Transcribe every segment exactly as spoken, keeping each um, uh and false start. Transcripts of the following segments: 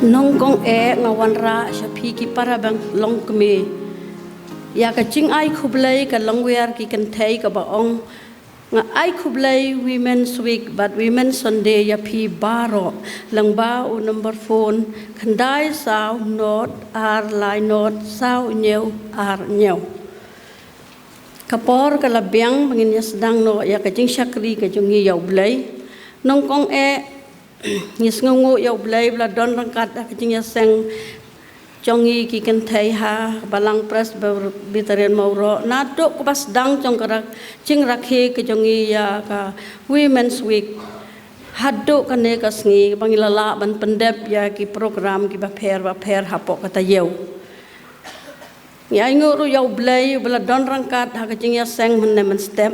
Nongkong eh nga wanrah sha phi ki para bang longkmie. Ïa ka jingai khublei ka longwiar ki kynthei kaba ong, nga ai khublei Women's Week bad Women's Sunday ïa phi baroh. Lyngba u number phone khyndai saw nod ar lai nod saw hynñiew ar hynñiew. Ka por ka la biang ba ngin ïa sdang noh ïa ka jingshakri ka jong ngi ïa U Blei. Nongkong eh ngi sngewnguh ïa U Blei ba la don ryngkat ha ka jingïaseng jong ngi ki kynthei ha Balang Presbyterian Mawroh naduh kaba sdang jong ka rak-, jingrakhe ka jong ngi ïa ka Women's Week haduh kane ka sngi ba ngi la lah ban pyndep ïa ki program kiba pher ba pher hapoh ka taïew. Ngi ainguh ruh ïa U Blei uba la don ryngkat ha ka jingïaseng mynne mynstep,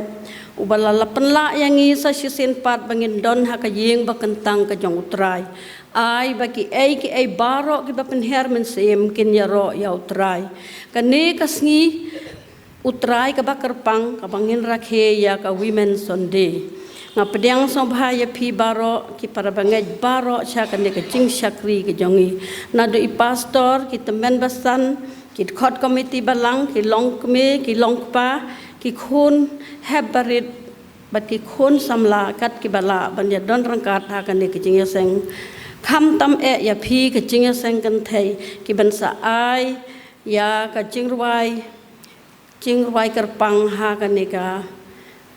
uba la la pynlah ïa ngi sa shisien pat ba ngin don ha ka ïing ba kyntang ka jong U Trai. Ai ba kiei kiei baroh kiba pynhiar mynsiem kin ïaroh ïa U Trai. Kane ka sngi U Trai kaba kyrpang kaba ngin rakhe ïa ka Women's Sunday. Nga pdiang sngewbha ïa phi baroh ki para bangeit baroh sha kane ka jingshakri ka jong ngi, naduh i pastor, ki tymmen basan, ki dkhot komiti balang, ki longkmie, ki longkpa, ki khun hep barit bad ki khun samla kat kiba lah ban ïa don ryngkat ha kane ka jingïaseng. Khamtam eh ïa phi ka jingïaseng kynthei kiban sa ai ïa ka jingrwai, jingrwai kyrpang ha kane ka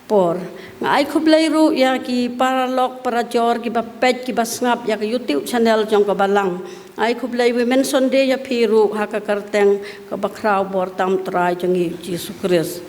por. Nga ai khublei ruh ïa ki paralok parajor kiba peit kiba sngap ïa ka YouTube channel jong ka Balang. Nga ai khublei Women's Sunday ïa phi ruh ha ka kyrteng kaba khraw bor tam U Trai jong ngi Jisu Khrist.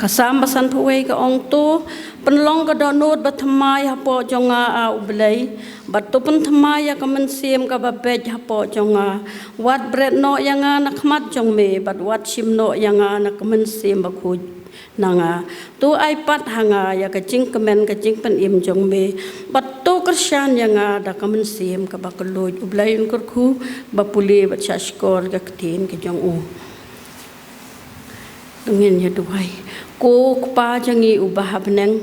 Ka Salm ba sanphew wei ka ong, to pynlong ka dohnud ba thymmai hapoh jong nga, A U Blei, bad to pynthymmai ïa ka mynsiem kaba beit hapoh jong nga. Wat bret noh ïa nga na khmat jong me, bad wat shim noh ïa nga na ka mynsiem bakhuid na nga. To ai pat ha nga ïa ka jingkmen ka jingpynim jong me, bad to kyrshan ïa nga da ka mynsiem kaba kylluid. U Blei un kyrkhu ba pule bad shah shkor ka ktien ka jong u. Ngin ïa duwai. Ko Kpa jong ngi uba ha bneng,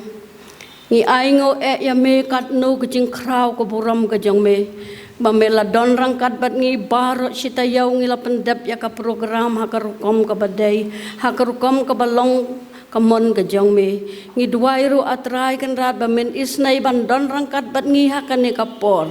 ngi ainguh eh ïa me katno ka jingkhraw ka burom ka jong me, ba me la don ryngkat bad ngi baroh shi taïew ngi la pyndep ïa ka program ha ka rukom kaba dei, ha ka rukom kaba long ka mon ka jong me. Ngi duwai ruh A Trai Kynrad ba men isynei ban don ryngkat bad ngi ha kane ka por,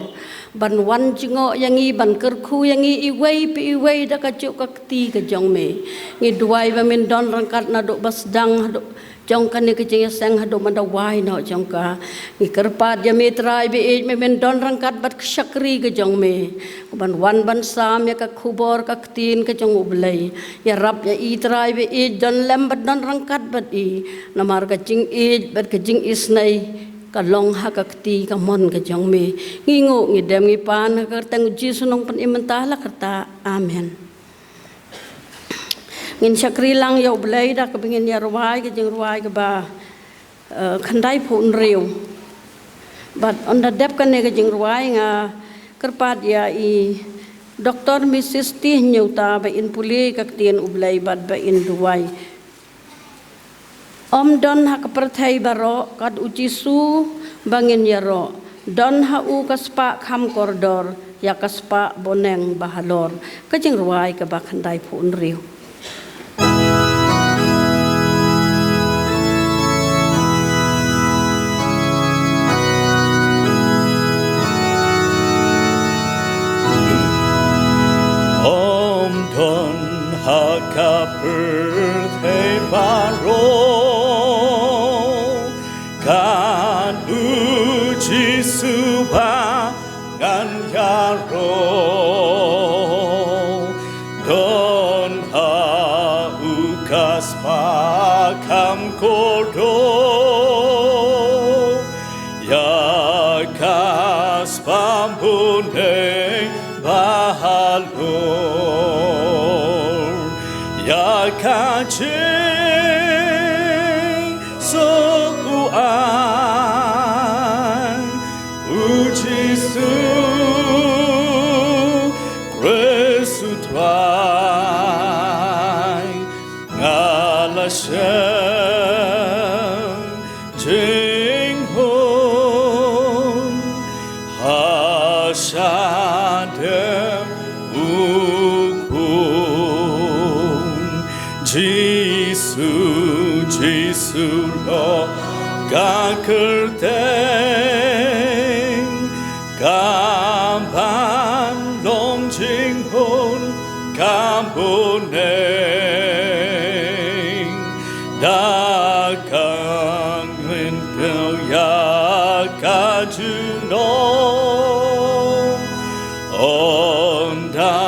ban wan jngoh ïa ngi, ban kyrkhu ïa ngi iwei pa iwei da kajuh ka kti ka jong me. Ngi duwai ba men don ryngkat naduh ba sdang haduh jong kane ka jingïaseng haduh mynta wai noh jong ka. Ngi kyrpad ïa me Trai ba ïeit, me men don ryngkat bad ka shakri ka jong me, ka ban wan ban sam ïa ka khubor ka ktien ka jong U Blei. Ïarap ïa i Trai ba ïeit, don lem bad don ryngkat bad i, namar ka jingïeit bad ka jingisynei ka long ha ka kti ka mon ka jong me. Ngi nguh ngi dem ngi pan ha ka kyrteng U Jisu Nongpynim mynta la kata. Amen. Ngin shakri lang ïa U Blei da kaba ngin ïa rwai ka jingrwai kaba, eh, khyndai phew hynriew. Bad ynda dep kane ka jingrwai nga kyrpad ïa i Doktor Missus T Hynñiewta ba in pule ka ktien U Blei bad ba in duwai. Ym don ha ka pyrthei baroh kat U Jisu ba ngin ïaroh. Don ha u ka spah kham kordor, ïa ka spah bneng ba halor. Ka jingrwai kaba khyndai phew hynriew. Ym don ha ka pyrthei baroh kat U Jisu ba ngan ïaroh. Don ha u ka spah kham kordor, ïa ka spah bneng ba halor, ïa ka jing suk u ai U Jisu Khrist U Trai. Nga la shem Adam u khun. Jisu, Jisu lok ka kyrteng kaban long jinghun ka bneng. Da ka ngin kyrkhu ïa ka junom. Ynda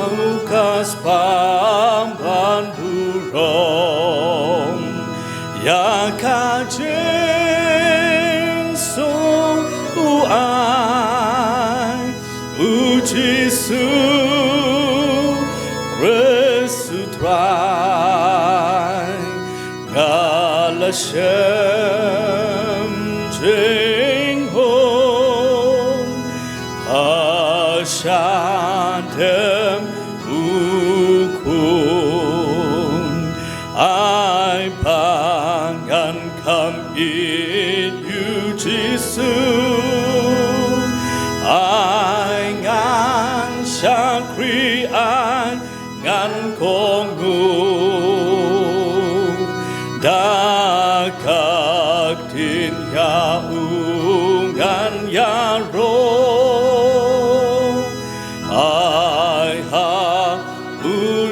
u ka spah ban burom ïa ka jingsuk u ai u Jisu Khrist u Trai. Nga la shem jinghun ha Adam u khun. Ai ba ngan kham ïeit ïa u Jisu. Ai ngan shakri, ai ngan kohnguh. Da ka ktien ïa u ngan ïaroh. Ai ha u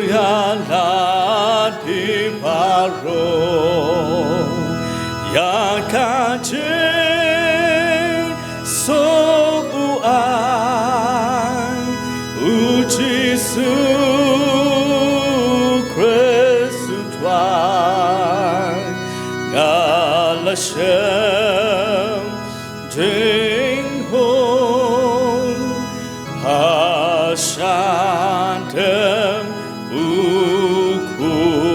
ïalade baroh ïa ka jing suk u ai u Jisu Khrist u Trai. Nga la shem jinghun ha Adam u khun.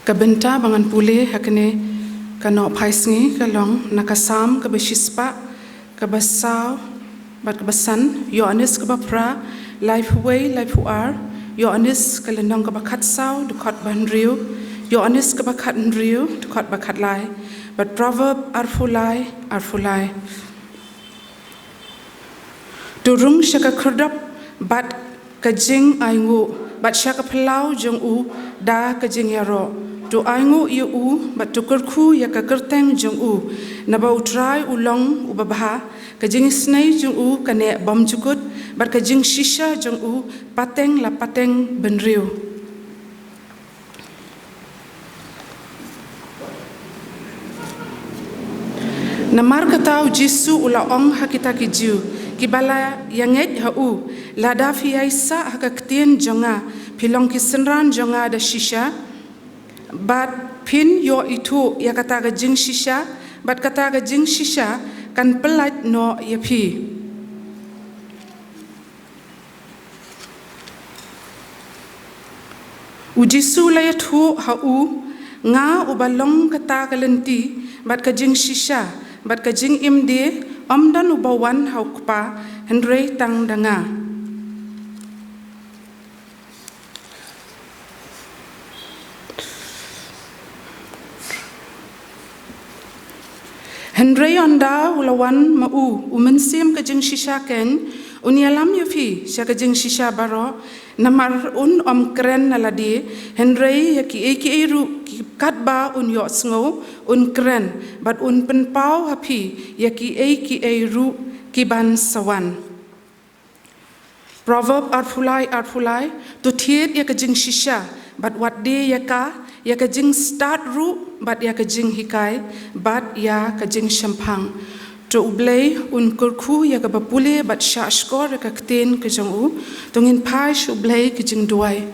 Ka bynta ba ngan pule ha kane ka nohphaisngi ka long na ka Salm kaba shispah, kaba saw bad kaba san, Ïoannis kaba phra, laiphew wei, laiphew ar, Ïoannis ka lynnong kaba khatsaw, dkhot ba hynriew, Ïoannis kaba khathynriew, dkhot ba khatlai, bad Proverb arphew lai, arphew lai. To rung sha ka khyrdop bad ka jingainguh, bad sha ka phyllaw jong u da ka jingïaroh. To ainguh ïa u bad to kyrkhu ïa ka kyrteng jong u. Naba U Trai u long uba bha, ka jingisynei jong u ka neh bymjukut, bad ka jingshisha jong u pateng la pateng bynriew. Namar kata U Jisu u la ong ha kita ki Jiw kiba la ïangeit ha u, lada phi ïaisah ha ka ktien jong nga, phi long ki synran jong nga da shisha, bad phin ïoh ithuh ïa kata ka jingshisha, bad kata ka jingshisha kan pyllait noh ïa phi. U Jisu u la ïathuh ha u, nga uba long kata ka lynti, bad ka jingshisha, bad ka jingim die, ym don uba wan ha u Kpa, hynrei tang da nga. Hynrei ynda u la wan ma u, u Mynsiem ka jingshisha keiñ, un ïalam ïa phi sha ka jingshisha baroh, namar un ym kren na lade, hynrei ïa kiei kiei ruh ki katba un ïohsngew, un kren, bad un pynpaw ha phi ïa kiei kiei ruh kiban sa wan. Proverb arphew lai, arphew lai, to thied ïa ka jingshisha, bad wat die ïa ka, ïa ka jingstad ruh, bad ïa ka jinghikai, bad ïa ka jingshemphang. To U Blei un kyrkhu ïa kaba pule bad shahshkor ïa ka ktien ka jong u, to ngin phai sha U Blei ka jingduwai.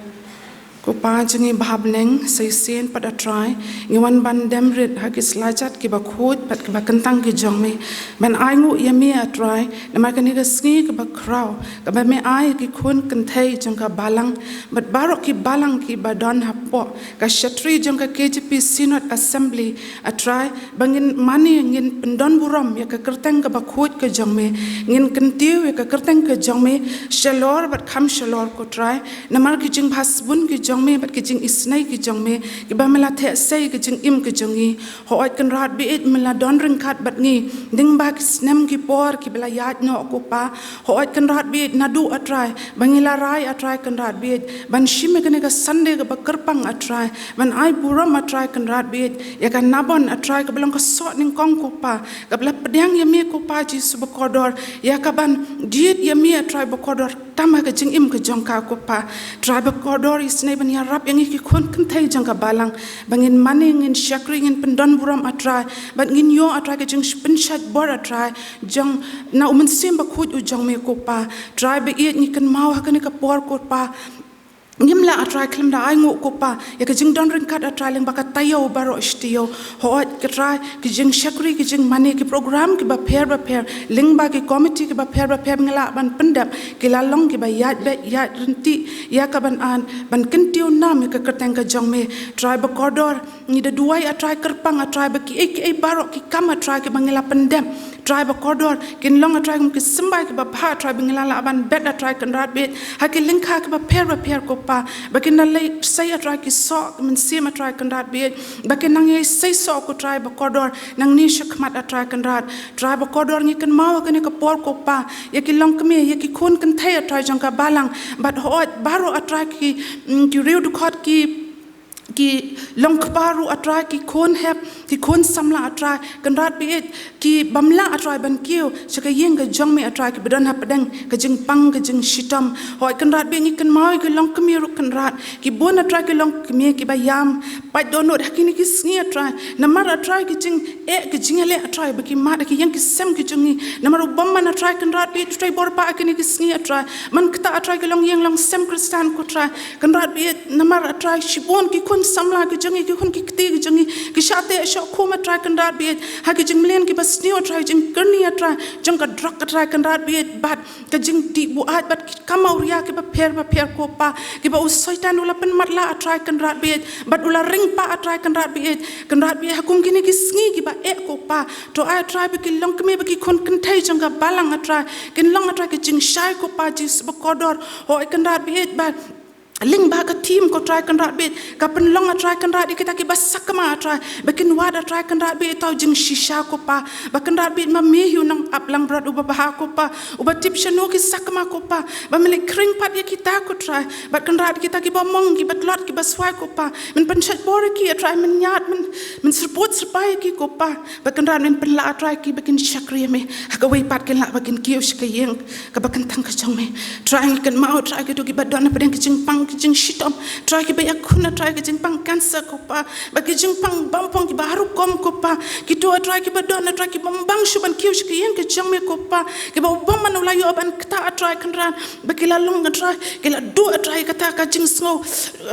Ko Pa jong ngi ba ha bneng, sa shisien pat A Trai, ngi wan ban dem rit ha ki slajat kiba khuid bad kiba kyntang ki jong me, ban ainguh ïa me A Trai, namar kane ka sngi kaba khraw kaba me ai ki khun kynthei jong ka balang bad baroh ki balang kiba don hapoh ka shatri jong ka K J P Synod Assembly, A Trai, ba ngin mane ngin pyndon burom ïa ka kyrteng kaba khuid ka jong me, ngin kyntiew ïa ka kyrteng ka jong me shalor bad kham shalor, ko Trai, namar ki jingbha sbun ki jong me bad ki jingisynei ki jong me, kiba me la theh sei ka jingim ka jong ngi. Hooid Kynrad baieit, me la don ryngkat bad ngi lyngba ki snem ki por kiba la ïaid noh, ko Pa. Hooid Kynrad baieit, naduh A Trai ba ngi la rai, A Trai Kynrad baieit, ban shim ïa kane ka Sunday kaba kyrpang, A Trai, ban ai burom, A Trai Kynrad baieit, ïa ka Nabon, A Trai, kaba long ka soh nyngkong, ko Pa, kaba la pdiang ïa me, ko Pa Jisu bakordor, ïa kaban jied ïa me, A Trai bakordor, tam ha ka jingim ka jong ka, ko Pa. Trai bakordor, isynei ban ïarap ïa ngi ki khun kynthei jong ka balang, ba ngin mane, ngin shakri, ngin pyndon burom, A Trai, bad ngin ïoh, A Trai, ka jingpynshait bor, A Trai, jong na U Mynsiem Bakhuid u jong me, ko Pa. Trai baieit, ngi kynmaw ha kane ka por, ko Pa, ngim lah, A Trai, khlem da ainguh, ko Pa, ïa ka jingdon ryngkat, A Trai, lyngba ka taïew baroh shi taïew. Hooid, ko Trai, ki jingshakri, ki jingmane, ki program kiba pher ba pher lyngba ki komiti kiba pher ba pher ba ngi lah ban pyndep, ki la long kiba ïaid beit ïaid ryntih ïa kaban ai ban kyntiew nam ïa ka kyrteng ka jong me. Trai bakordor, ngi da duwai, A Trai kyrpang, A Trai, ba kiei kiei baroh ki kam, A Trai, kiba ngi la pyndep, Trai bakordor, kin long, A Trai, kum ki symbai kiba bha, A Trai, ba ngi la lah ban bet, A Trai Kynrad baieit, ha ki lyngkha kiba pher ba pher, ko Pa, ba kin da leit sei, A Trai, ki soh ki mynsiem, A Trai Kynrad baieit, ba kin nang ïai sei soh, ko Trai bakordor, nangne shakhmat, A Trai Kynrad. Trai bakordor, ngi kynmaw ha kane ka por, ko Pa, ïa ki longkmie, ïa ki khun kynthei, A Trai, jong ka balang, bad hooid baroh, A Trai, ki, mm, ki riew dkhot, ki ki longkpa ruh, A Trai, ki khun hep, ki khun samla, A Trai Kynrad baieit, ki bym lah, A Trai, ban kiew sha ka ïing ka jong me, A Trai, kiba don hapdeng ka jingpang ka jingshitom. Hooid Kynrad baieit, ngi kynmaw ïa ki longkmie ruh, Kynrad, ki bun, A Trai, ki longkmie kiba ïam pait dohnud ha kine ki sngi, A Trai, namar, A Trai, ki jingeh ki jingïaleh, A Trai, ba ki mad ha ki ïing ki sem ki jong ngi, namar u bymman, A Trai Kynrad baieit, u trei bor ba ha kine ki sngi, A Trai, man ktah, A Trai, ki longïing longsem Khristan, ko Trai Kynrad baieit, namar, A Trai, shibun ki khun samla ki jong ngi, ki khun ki kti ki jong ngi, ki shah teh shah khum, A Trai Kynrad baieit, ha ki jingmlien kiba sniew, A Trai, jingkyrni, A Trai, jong ka drok, A Trai Kynrad baieit, bad ka jingdih buaid bad ki kam awria kiba pher ba pher, ko Pa, kiba u Soitan u la pynmatlah, A Trai Kynrad baieit, bad u la ring pah, A Trai Kynrad baieit. Kynrad baieit, ha kum kine ki sngi kiba eh, ko Pa, to ai, A Trai, ba ki longkmie, ba ki khun kynthei jong ka balang, A Trai, kin long, A Trai, ka jingshai, ko Pa Jisu bakordor. Hooid Kynrad baieit, ba lyngba ka theme, ko Trai Kynrad baieit, ka pynlong, A Trai Kynrad, ïa kita kiba sakma, A Trai, ba kin wad, A Trai Kynrad baieit, ïa uta u jingshisha, ko Pa, ba Kynrad baieit, ma me hi u nongap langbrot uba bha, ko Pa, uba tip shano ki sakma, ko Pa, ba men leit khring pat ïa kita, ko Trai, bad Kynrad, kita kiba mong, kiba tlot, kiba swai, ko Pa, men pynshait bor ïa ki, A Trai, men ñiad, men, men syrpud syrpai ïa ki, ko Pa, ba Kynrad, men pynlah, A Trai, ki ba kin shakri ïa me, ha kawei pat kin lah ba kin kiew sha ka ïing kaba kyntang ka jong me. Trai ngi kynmaw, Trai, kito kiba don hapdeng ki jingpang ki jingshitom, Trai, kiba ïakhun, A Trai, ki jingpang cancer, ko Pa, bad ki jingpang bymphong kiba ha rukom, ko Pa, kito, A Trai, kiba don, A Trai, ki bym bang shuh ban kiew sha ka ïing ka jong me, ko Pa, kiba u bymman u la ïoh ban ktah, A Trai Kynrad, ba ki la long, A Trai, ki la duh, A Trai, kata ka jingsngew,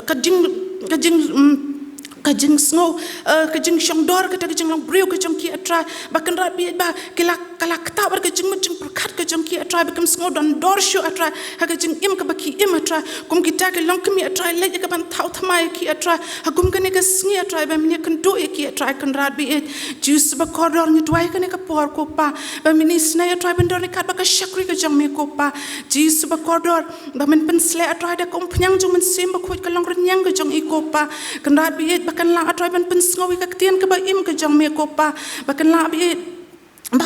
ka jing, ka jing, mm, ka jingsngew, eh, ka jingshongdor, kata ka jinglong briew ka jong ki, A Trai, ba Kynrad baieit, ba ki la, ka la ktah bad ka jingmut jingpyrkhat ka jong ki, A Trai, ba kim sngew don dor shuh, A Trai, ha ka jingim kaba ki im, A Trai, kum kita ki longkmie, A Trai, leit ïa kaban thaw thymmai ïa ki, A Trai, ha kum kane ka sngi, A Trai, ba men ïakynduh ïa ki, A Trai Kynrad baieit. Jisu bakordor, ngi duwai kane ka por, ko Pa, ba men isynei, A Trai, ban don ryngkat bad ka shakri ka jong me, ko Pa. Jisu bakordor, ba men pynsleh, A Trai, da ka umphniang jong U Mynsiem Bakhuid, ka longrynïeng ka jong i, ko Pa. Kynrad baieit, ba kan lah, A Trai, ban pynsngew ïa ka ktien kaba im ka jong me, ko Pa, ba kan lah baieit, ba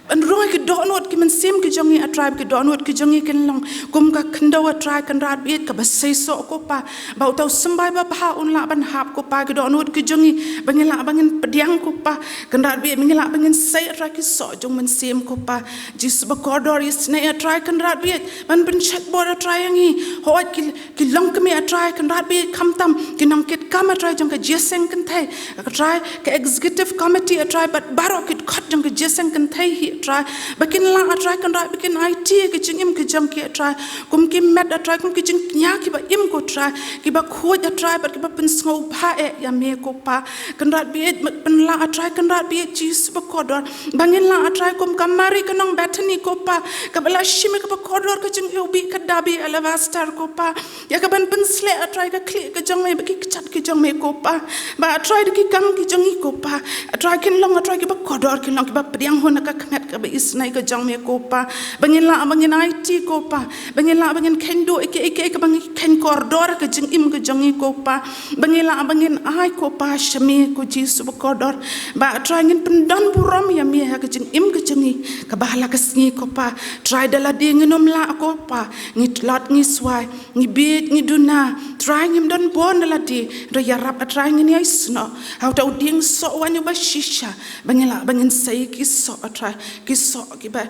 ban rung ïa ki dohnud ki mynsiem ki jong i, A Trai, ba ki dohnud ki jong i kin long kum ka khyndew, A Trai Kynrad baieit, kaba seisoh, ko Pa, ba uta u symbai babha un lah ban hap, ko Pa, ki dohnud ki jong i, ba ngin lah ba ngin pdiang, ko Pa, Kynrad baieit, ba ngin lah ba ngin sei, A Trai, ki soh jong U Mynsiem, ko Pa. Jisu bakordor, isynei, A Trai Kynrad baieit, ban pynshait bor, A Trai, ïa ngi, hooid, ki, ki longkmie, A Trai Kynrad baieit, khamtam ki nongkitkam, A Trai, jong ka jingïaseng kynthei, A Trai, ka executive committee, A Trai, bad baroh ki dkhot jong ka jingïaseng kynthei hi, Trai, ba kin lah, a Trai Kynrad, ba kin aiti ka jingim ka jong ki, a Trai, kum ki met, a Trai, kum ki jingkñia kiba im, ko Trai, kiba khuid, a Trai, bad kiba pynsngewbha eh ïa me, ko Pa. Kynrad baieit, pynlah, a Trai Kynrad baieit Jisu bakordor, ba ngin lah, a Trai, kum ka Mari ka nong Bethany, ko Pa, kaba la shim ïa kaba kordor ka jingiwbih ka dabi alabaster, ko Pa, ïa kaban pynsleh, a Trai, ka khlieh ka jong me bad ki kjat ki jong me, ko Pa. Ba, a Trai, da ki kam ki jong ngi, ko Pa, a Trai, kin long, a Trai, kiba kordor, kin long kiba pdiang hun ha ka khmat kaba isynei ka jong me, ko Pa. Ba ngin lah, ba ngin aiti, ko Pa, ba ngin lah, ba ngin kheiñ duh ïa kiei kiei kaba ngi kheiñ kordor ha ka jingim ka jong ngi, ko Pa. Ba ngin lah, ba ngin ai, ko Pa, sha me, ko Jisu bakordor, ba, a Trai, ngin pyndonburom ïa me ha ka jingim ka jong ngi kaba ha la ka sngi, ko Pa. Trai, da lade ngin ym lah, ko Pa, ngi tlot ngi swai, ngi bieit ngi duna, Trai, ngim don bor na lade, hynrei ïarap, a Trai, ngin ïai snoh ha uta u dieng soh waiñ uba shisha, ba ngin lah, ba ngin sei ki soh, a Trai, ki soh kiba,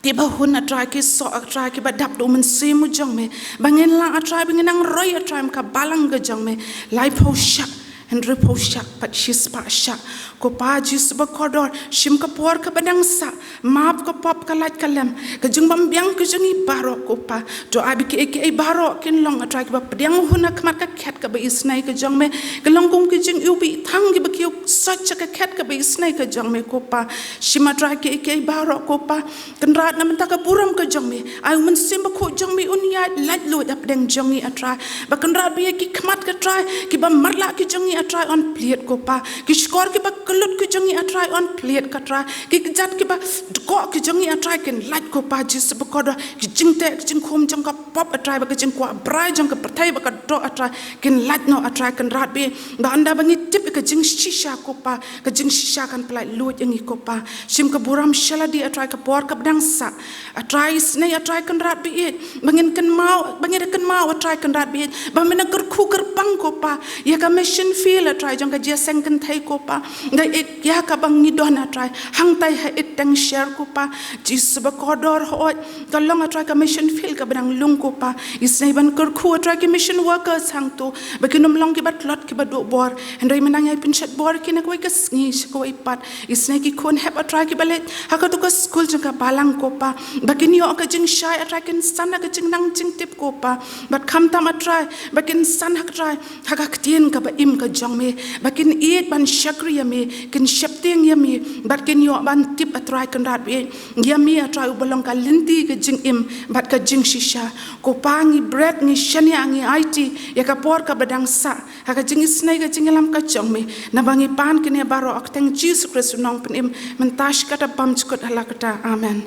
kiba hun, a Trai, ki soh, a Trai, kiba dap da u Mynsiem u jong me, ba ngin lah, a Trai, ba ngin nang roi, a Trai, kum ka balang ka jong me laiphew shah, hynriewphew shah, bad shispah shah, ko Pa Jisu bakordor. Shim ka por kaba dang sah, map ka pop, ka lait ka lem, ka jingbymbiang ka jong ngi baroh, ko Pa. To ai ba kiei kiei baroh kin long, a Trai, kiba pdiang hun ha khmat ka khet kaba isynei ka jong me, kin long kum ki jingiwbih thang kiba kiew soit sha ka khet kaba isynei ka jong me, ko Pa. Shim, a Trai, kiei kiei baroh, ko Pa. Kynrad, na bynta ka burom ka jong me, ai u Mynsiem Bakhuid jong me un ïaid laitluid hapdeng jong ngi, a Trai. Ba Kynrad baieit, ki khmat, ko Trai, kiba marlah ki jong ngi, a Trai, yn plied, ko Pa. Ki shkor kiba kyllut ki jong ngi, a Trai, yn plied, ko Trai. Ki kjat kiba dkoh ki jong ngi, a Trai, kin lait, ko Pa Jisu bakordor. Ki jingteh ki jingkhum jong ka pop, a Trai, bad ka jingkwah brai jong ka pyrthei bad ka doh, a Trai, kin lait noh, a Trai Kynrad baieit. Ba ynda ba ngi tip ïa ka jingshisha, ko Pa, ka jingshisha kan pyllait luid ïa ngi, ko Pa. Shim ka burom sha lade, a Trai, ka por kaba dang sah, a Trai, isynei, a Trai Kynrad baieit, ba ngin kynmaw, ba ngin da kynmaw, a Trai Kynrad baieit, ba men nang kyrkhu kyrpang, ko Pa, ïa ka mission field, a Trai, jong ka jingïaseng kynthei, ko Pa. Nga ïeit ïa kaba ngi don, a Trai, hangtai ha Ïew Teng Sher, ko Pa. Jisu bakordor, hooid, ka long, a Trai, ka mission field kaba dang lung, ko Pa. Isynei ban kyrkhu, a Trai, ki mission workers hangto, ba kin ym long kiba tlot kiba duh bor, hynrei men nang ïai pynshet bor ïa ki na kawei ka sngi sha kawei pat. Isynei ki khun hep, a Trai, kiba leit ha kato ka skul jong ka balang, ko Pa, ba kin ïoh ka jingshai, a Trai, kin san ha ka jingnang jingtip, ko Pa. Bad khamtam, a Trai, ba kin san, a Trai, ha ka ktien kaba im ka jong me, ba kin ïeit ban shakri ïa me, kin sheptieng ïa me, bad kin ïoh ban tip, a Trai Kynrad baieit, ïa me, a Trai, uba long ka lynti ka jingim bad ka jingshisha. Ko Pa, ngi bret, ngi shaniah, ngi aiti ïa ka por kaba dang sah ha ka jingisynei ka jingïalam ka jong me, naba ngi pan kine baroh ha ka kyrteng Jisu Khrist u Nongpynim, mynta shi katta bymjukut hala katta. Amen.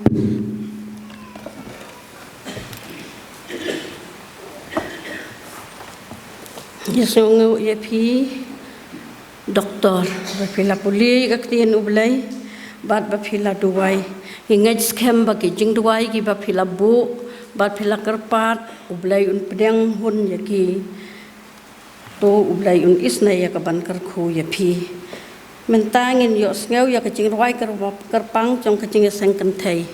Ïa sngewbha ïa phi, Doktor, ba phi la pule ïa ka ktien U Blei bad ba phi la duwai. Ngi ngeit skhem ba ki jingduwai kiba phi la buh bad phi la kyrpad, U Blei un pdiang hun ïa ki. To U Blei un isynei ïa kaban kyrkhu ïa phi. Mynta ngin ïohsngew ïa ka jingrwai kyrpang jong ka jingïaseng kynthei.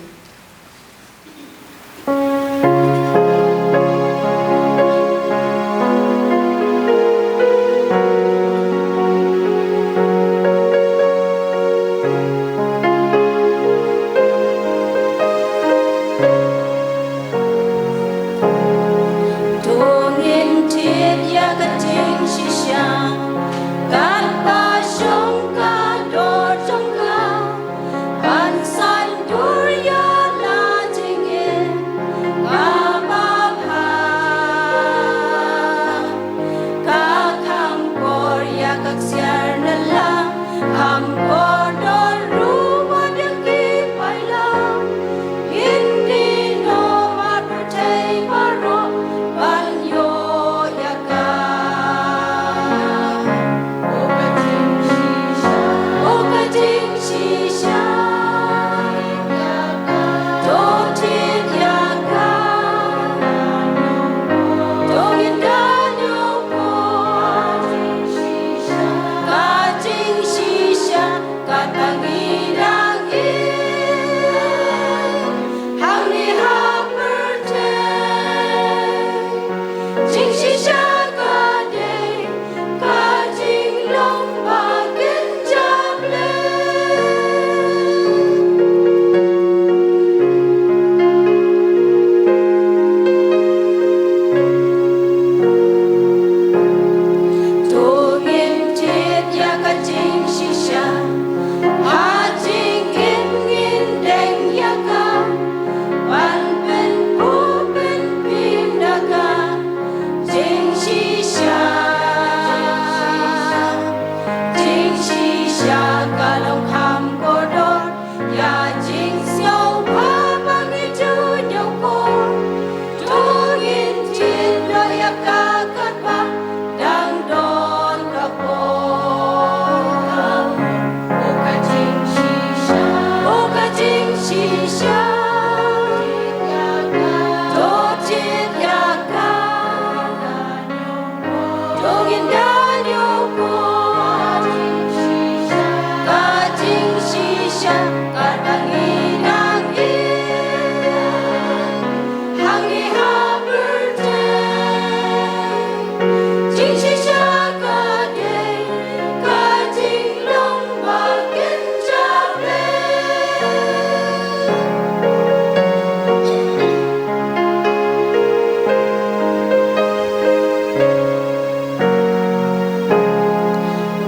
To ngin thied ïa ka jingshisha katba shong ka dor jong ka, ban saiñdur ïa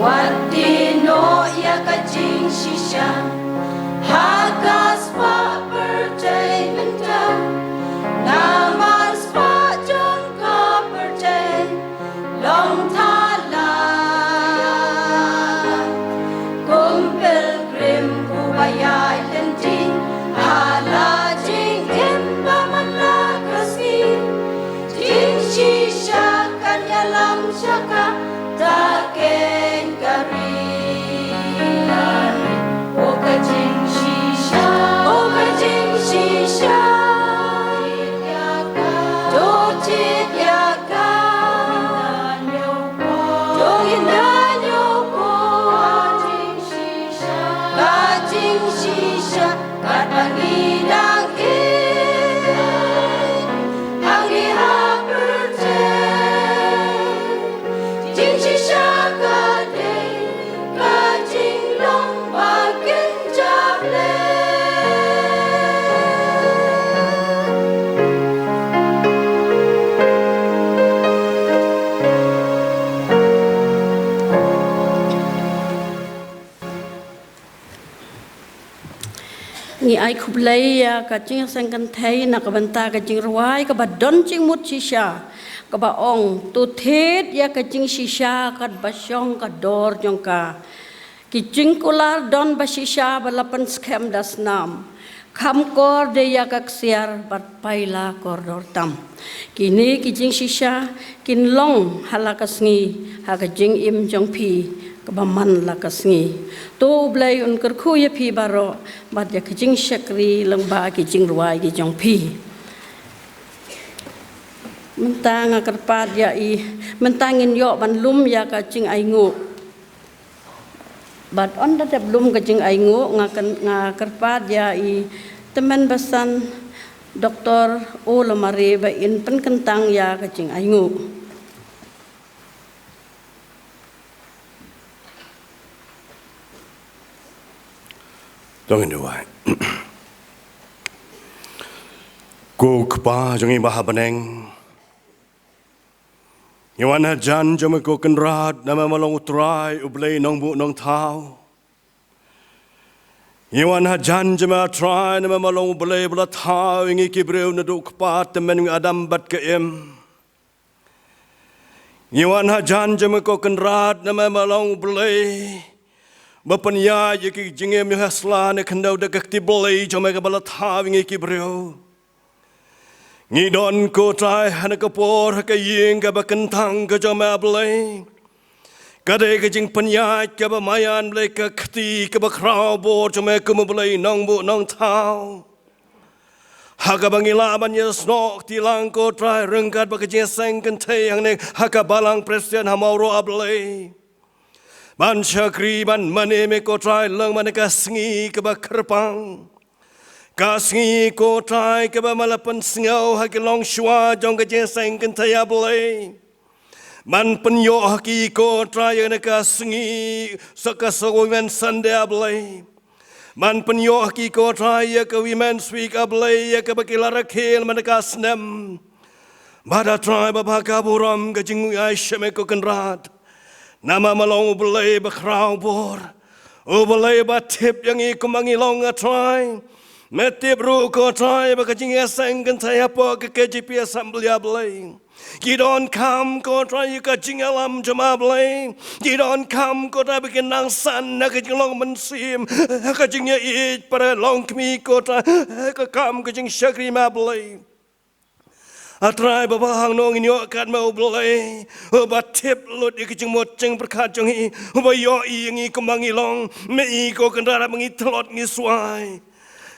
Wat die noh ïa ka jingshisha ha ka spah pyrthei mynta, namar spah jong ka pyrthei long thala. Kum pilgrim uba ïaid lynti ha la jingim ba man la ka sngi, jingshisha kan ïalam sha ka, ta keiñ ka ri. O ka jingshisha, o ka jingshisha, to thied ïa ka. To ngin da ñiew ko ka jingshisha, ka jingshisha, katba ngi dang im hangne ha pyrthei. Jingshisha ka dei ka jinglong ba kynja leh. Ngi ai khublei ïa ka jingïaseng kynthei na ka bynta ka jingrwai kaba don jingmut shisha, kaba ong, to thied ïa ka jingshisha katba shong ka dor jong ka. Ki jingkular don ba shisha ba la pynskhem da snam. Kham kor de ïa ka ksiar bad paila kordor tam. Kine ki jingshisha kin long ha la ka sngi ha ka jingim jong phi kaba man la ka sngi. To U Blei un kyrkhu ïa phi baroh bad ïa ka jingshakri lyngba ki jingrwai ki jong phi. Mynta nga kyrpad ïa i, mynta ngin ïoh ban lum ïa ka jingainguh. Bad ynda dep lum ka jingainguh, nga kyn-, nga kyrpad ïa i tymmen basan Doktor O Lamare ba in pynkyntang ïa ka jingainguh. To ngin duwai. Ko Kpa jong ngi ba ha bneng, ngi wan hajan jong me ko Kynrad, namar me long U Trai U Blei Nongbuh Nongthaw. Ngi wan hajan jong me A Trai, namar me long U Blei ba la thaw ïa ngi ki briew naduh kpa tymmen u Adam bad ka Im. Ngi wan hajan jong me ko Kynrad, namar me long U Blei ba pynïaid ïa ki jingim ïa ha sla ne khyndew da ka kti blei jong me kaba la thaw ïa ngi ki briew. Ngi don ko Trai ha kane ka por ha ka ïing kaba kyntang ka jong me A Blei. Ka dei ka jingpynïaid kaba maïan Blei, ka kti kaba khraw bor jong me kum U Blei Nongbuh Nongthaw. Ha kaba ngi lah ban ïasnoh kti lang ko Trai ryngkat bad ka jingïaseng kynthei hangne ha ka Balang Presbyterian ha Mawroh A Blei. Ban shakri ban mane me ko Trai lyngba kane ka sngi kaba kyrpang. Ka sngi ko Trai kaba me la pynsngew ha ki longshuwa jong ka jingïaseng kynthei A Blei. Ban pynïoh ha ki ko Trai ïa kane ka sngi sa ka sa Women's Sunday A Blei. Ban pynïoh ha ki ko Trai ïa ka Women's Week A Blei, ïa kaba ki la rakhe man ka snem. Bad A Trai ba bha ka burom ka jingïaishah me ko Kynrad. Namar me long U Blei ba khraw bor. U Blei ba tip ïa ngi kumba ngi long A Trai. Me tip ruh ko Trai ba ka jingïaseng kynthei hapoh ka K J P Assembly A Blei. Ki donkam ko Trai ïa ka jingïalam jong me A Blei. Ki donkam ko Trai ba kin nang san ha ka jinglong mynsiem, ha ka jingïaieit para longkmie ko Trai, ha ka kam ka jingshakri me A Blei. A Trai ba bha, hangno ngin ïoh kat me U Blei uba tip lut ïa ka jingmut jingpyrkhat jong ngi, uba ïohi ïa ngi kumba ngi long. Me i ko Kynrad ba ngi tlot ngi swai.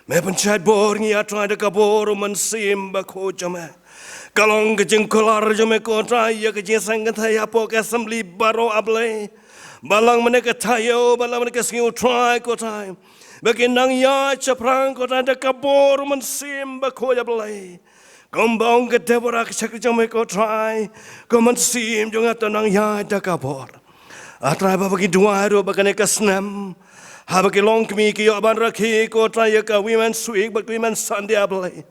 Me pynshait bor ngi, A Trai, da ka bor u Mynsiem Bakhuid jong me. Ka long ka jingkular jong me, ko Trai, ïa ka jingïaseng kynthei hapoh ka assembly baroh, A Blei. Balang mynne ka taïew, balang mynne ka sngi, U Trai, ko Trai, ba kin nang ïaid shaphrang, ko Trai, da ka bor u Mynsiem Bakhuid, A Blei. Kumba ong ka Deborah, ka shakri jong me, ko Trai, ka mynsiem jong nga to nang ïaid da ka bor. A Trai, ba ngi duwai ruh ba kane ka snem, haba ki longkmie ki ïoh ban rakhe, ko Trai, ïa ka Women's Week bad Women's Sunday, A Blei,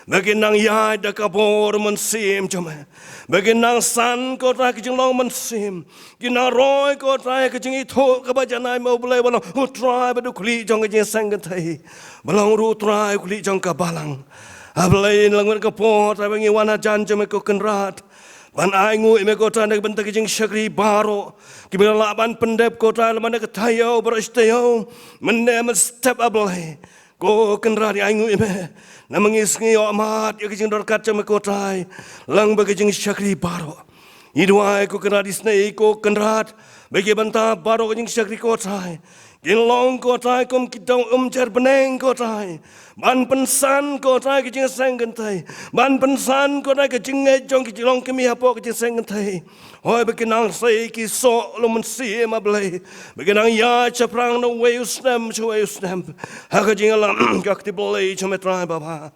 ba kin nang ïaid da ka bor u Mynsiem jong me. Ba kin nang san, ko Trai, ka jinglong mynsiem. Kin nang roi, ko Trai, ka jingithuh kaba janai ma U Blei, ba long U Trai bad u khlieh jong ka jingïaseng kynthei, ba long ruh, U Trai, u khlieh jong ka balang. A Blei, na la ka por, Trai, ba ngi wan hajan jong me, ko Kynrad, ban ainguh ïa me, ko Trai, na ka bynta ki jingshakri baroh kiba la lah ban pyndep, ko Trai, la mynne ka taïew baroh shi taïew, mynne mynstep, A Blei. Ko Kynrad, ngi ainguh ïa me, namar ngi sngew ïohmat ïa ka jingdon ryngkat jong me, ko Trai, lang bad ka jingshakri baroh. Ngi duwai, ko Kynrad, isynei, ko Kynrad, ba ki bynta baroh ka jingshakri, ko Trai, kin long, ko Trai, kum ki dong umjer bneng, ko Trai, ban pynsan, ko Trai, ka jingïaseng kynthei, ban pynsan, ko Trai, ka jingngeit jong ki longkmie hapoh ka jingïaseng kynthei. Hooid, ba kin nang sei ki soh lum mynsiem, A Blei, ba kin nang ïaid shaphrang na uwei u snem sha uwei u snem ha ka jingïalam ka kti Blei jong me, Trai Baba.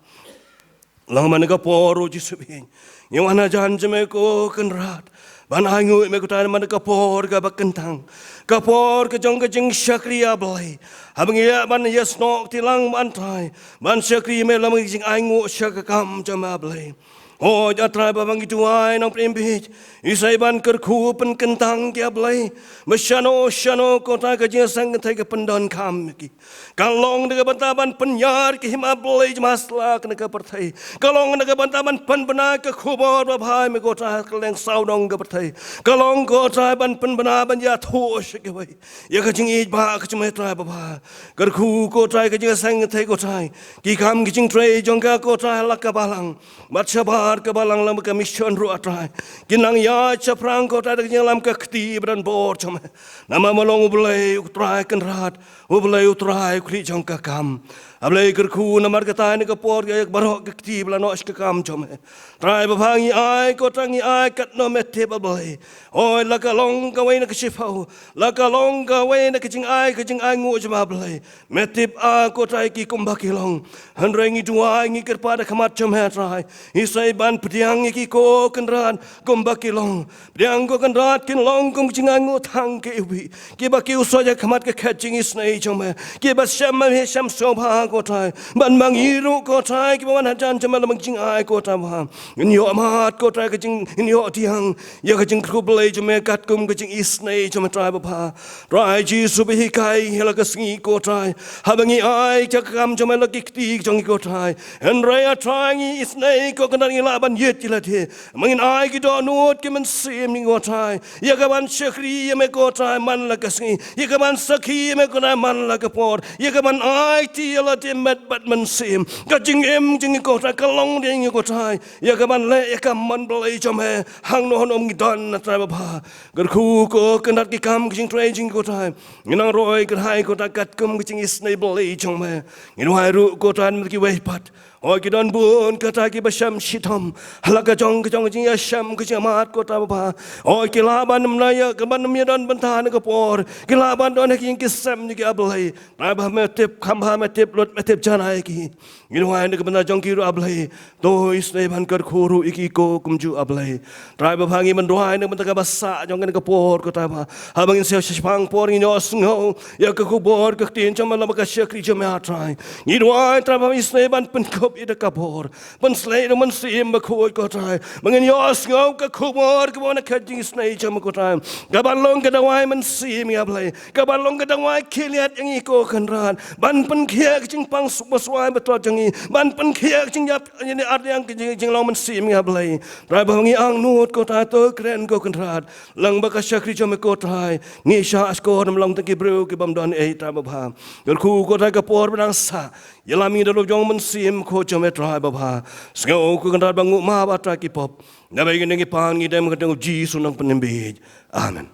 Lang mynne ka por, U Jisu baieit, ngi wan hajan jong me, ko Kynrad, ban ainguh ïa me, ko Trai, mynne ka por kaba kyntang, ka por ka jong ka jingshakri, A Blei, haba ngi ïa ban ïasnoh kti lang ban, Trai, ban shakri ïa me, lang ka jingainguh sha ka kam jong me, A Blei. Hooid, A Trai Baba, ngi duwai, Nongpynim bieit, isynei ban kyrkhu pynkyntang ki, A Blei, ba shano shano, ko Trai, ka jingïaseng kynthei ka pyndonkam ïa ki, ka long da ka bynta ban pynïar ki hima, A Blei, jong ma sla kane ka pyrthei. Ka long da ka bynta ban pynbna ka khubor babha ïa me, ko Trai, ha kylleng sawdong ka pyrthei. Ka long, ko Trai, ban pynbna, ban ïathuh sha kiwei ïa ka jingïeit ba ka jong me, Trai Baba. Kyrkhu, ko Trai, ka jingïaseng kynthei, ko Trai, ki kam ki jingtrei jong ka, ko Trai, ha la ka balang bad shabar ka balang, lang bad ka mission ruh, A Trai, kin nang ïaid shaphrang, ko Trai, da ka jingïalam ka kti ba donbor jong me. Namar me long U Blei, U Trai Kynrad, U Blei, U Trai, u khlieh jong ka kam. A Blei, kyrkhu namar kata, ha kane ka por, ïa baroh ka kti ba la noh sha ka kam jong me, Trai Baba, ngi ai, ko Trai, ngi ai katno me tip, A Blei. Hooid, la ka long kawei na ka shiphew, la ka long kawei na ka jingai, ka jingainguh jong me, A Blei, me tip, A, ko Trai, ki kumba ki long. Hynrei ngi duwai, ngi kyrpad ha khmat jong me, Trai, isynei ban pdiang ïa ki, ko Kynrad, kumba ki long. Pdiang, ko Kynrad, kin long kum ka jingainguh tang ka iwbih, kiba ki ïohsngew ha khmat ka khet jingisynei jong me, kiba shem ma me, shem sngewbha, ko Trai, bad ma ngi ruh, ko Trai, kiba wan hajan jong me, la ka jingai, ko Trai Baba, ngin ïohmat, ko Trai, ka jing, ngin ïoh pdiang ïa ka jingkyrkhu Blei jong me katkum ka jingisynei jong me, Trai Baba. Trai Jisu, ba hikai ïa la ka sngi, ko Trai, haba ngi ai ïa ka kam jong me, la ki kti jong ngi, ko Trai, hynrei, A Trai, ngi isynei, ko Kynrad, ngi lah ban ïeit ïa lade, ma ngin ai ki dohnud ki mynsiem jong ngi, ko Trai, ïa ka ban shakri ïa me, ko Trai, man la ka sngi, ïa ka ban sakhi ïa me, ko Trai, man la ka por, ïa ka ban aiti ïa lade met bad mynsiem. Ka jingim jong ngi, ko Trai, ka long de ngi, ko Trai, ïa ka ban leh ïa ka mon Blei jong me hangno hangno ngi don, A Trai Baba. Kyrkhu, ko Kynrad, ki kam ki jingtrei jong ngi, ko Trai, ngi nang roi kyrhai, ko Trai, katkum ka jingisynei Blei jong me. Ngi duwai ruh, ko Trai, namar kiwei pat, hooid, ki don bun, ko Trai, kiba shem shitom ha la ka jong ka jong ka jingïashem, ka jingïamad, ko Trai Baba. Hooid, ki lah ban ym ïa, ki ban ym ïadon bynta ha kane ka por, ki lah ban don ha ki ïing ki sem jong ki, A Blei. Trai Baba, me tip kham bha, me tip lut, me tip janai ïa ki. Ngi duwai na ka bynta jong ki ruh, A Blei, to isynei ban kyrkhu ruh ïa ki, ko kumjuh, A Blei. Trai Baba, ngi duwai na ka bynta kaba sah jong kane ka por, ko Trai Baba, haba ngin siew shaphang por, ngin ïohsngew ïa ka khubor ka ktien jong me, la ka shakri jong me, A Trai. Ngi duwai, Trai Baba, isynei ban pynkup ïa ka bor, pynsleh ïa u Mynsiem Bakhuid, ko Trai, ba ngin ïohsngew ka khubor kaba wan na ka khet jingisynei jong me, ko Trai, ka ban long ka dawai mynsiem, A Blei, ka ban long ka dawai khylliat ïa ngi, ko Kynrad, ban pynkhiah ka jingpang suk ba swai ba tlot jong ngi, ban pynkhiah ka jingïap ïa ne arliang ka jing, jinglong mynsiem, A Blei. Trai Baba, ngi angnud, ko Trai, to kren, ko Kynrad, lang bad ka shakri jong me, ko Trai, ngi shah shkor, ym long tang ki briew ki bym don ei, Trai Baba. Kyrkhu, ko Trai, ka por ba dang sah, ïalam ïa ngi da u Mynsiem Bakhuid jong me, Trai Baba. Sngew, ko Kynrad, ba nguh map, A Trai, ki pop. Naba ïa kane ngi pan, ngi dem ha ka kyrteng u Jisu Nongpynim bieit. Amen.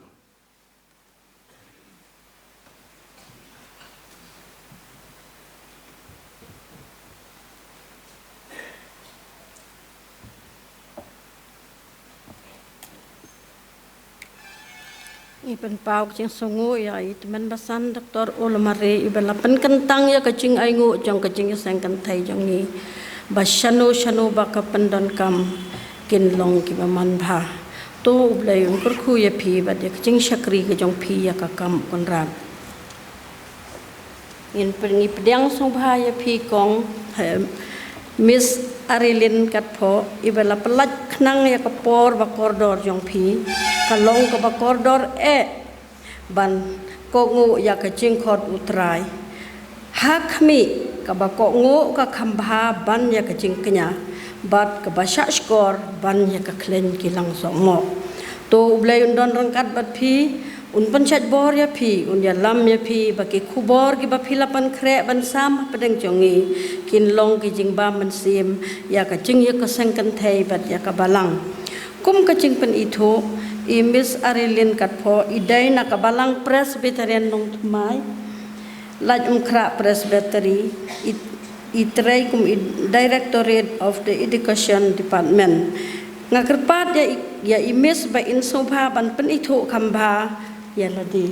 Ngi pynpaw ka jingsngew ïa i tymmen basan Doctor Ulamare iba la pynkyntang ïa ka jingainguh jong ka jingïaseng kynthei jong ngi. Ba shano shano ba ka pyndonkam kin long kiba manbha. To U Blei un kyrkhu ïa phi bad ïa ka jingshakri ka jong phi ïa ka kam u Kynrad. Ngin pyn-, ngi pdiang sngewbha ïa phi kong, eh, Miss Arilin Katphoh, iba la pyllait khnang ïa ka por ba kordor jong phi, ka long kaba kordor eh ban kohnguh ïa ka jingkhot U Trai. Ha khmih, kaba kohnguh ka kham bha ban ïa ka jingkñia, bad kaba shahshkor ban ïa ka khleiñ ki langsohmoh. To U Blei un don ryngkat bad phi, un pynshait bor ïa phi, un ïalam ïa phi, ba ki khubor kiba phi la pynkhreh ban sam hapdeng jong ngi, kin long ki jingbam mynsiem ïa ka jingïaseng kynthei bad ïa ka balang. Kum ka jingpynithuh, i Miss Arilin Katphoh i dei na ka Balang Presbyterian Nongthymmai, Laitumkhrah Presbytery, i, i trei kum i Directorate of the Education Department. Nga kyrpad ïa i, ïa i Miss ba in sngewbha ban pynithuh kham bha ïa lade.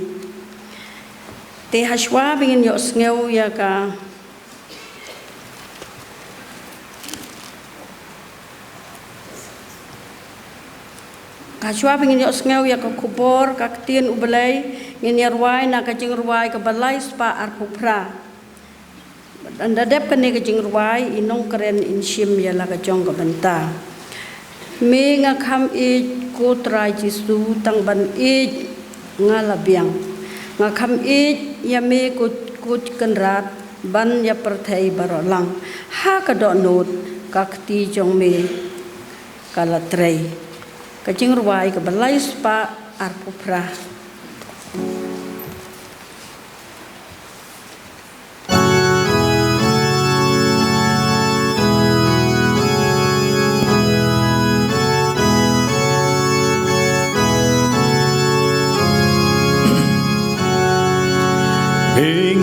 Te hashwa ba ngin ïohsngew ïa ka Hashwa ba ngin ïohsngew ïa ka khubor ka ktien U Blei, ngin ïa rwai na ka jingrwai kaba lai spah arphew phra. Ynda dep kane ka jingrwai, i nongkren in shim ïa la ka jong ka bynta. Me nga kham ïeit ko Trai Jisu, tang ban ïeit nga la biang. Nga kham ïeit ïa me ko, ko Kynrad, ban ïa pyrthei baroh lang. Ha ka dohnud ka kti jong me ka la trei. Ka jingrwai kaba lai spah arphew phra.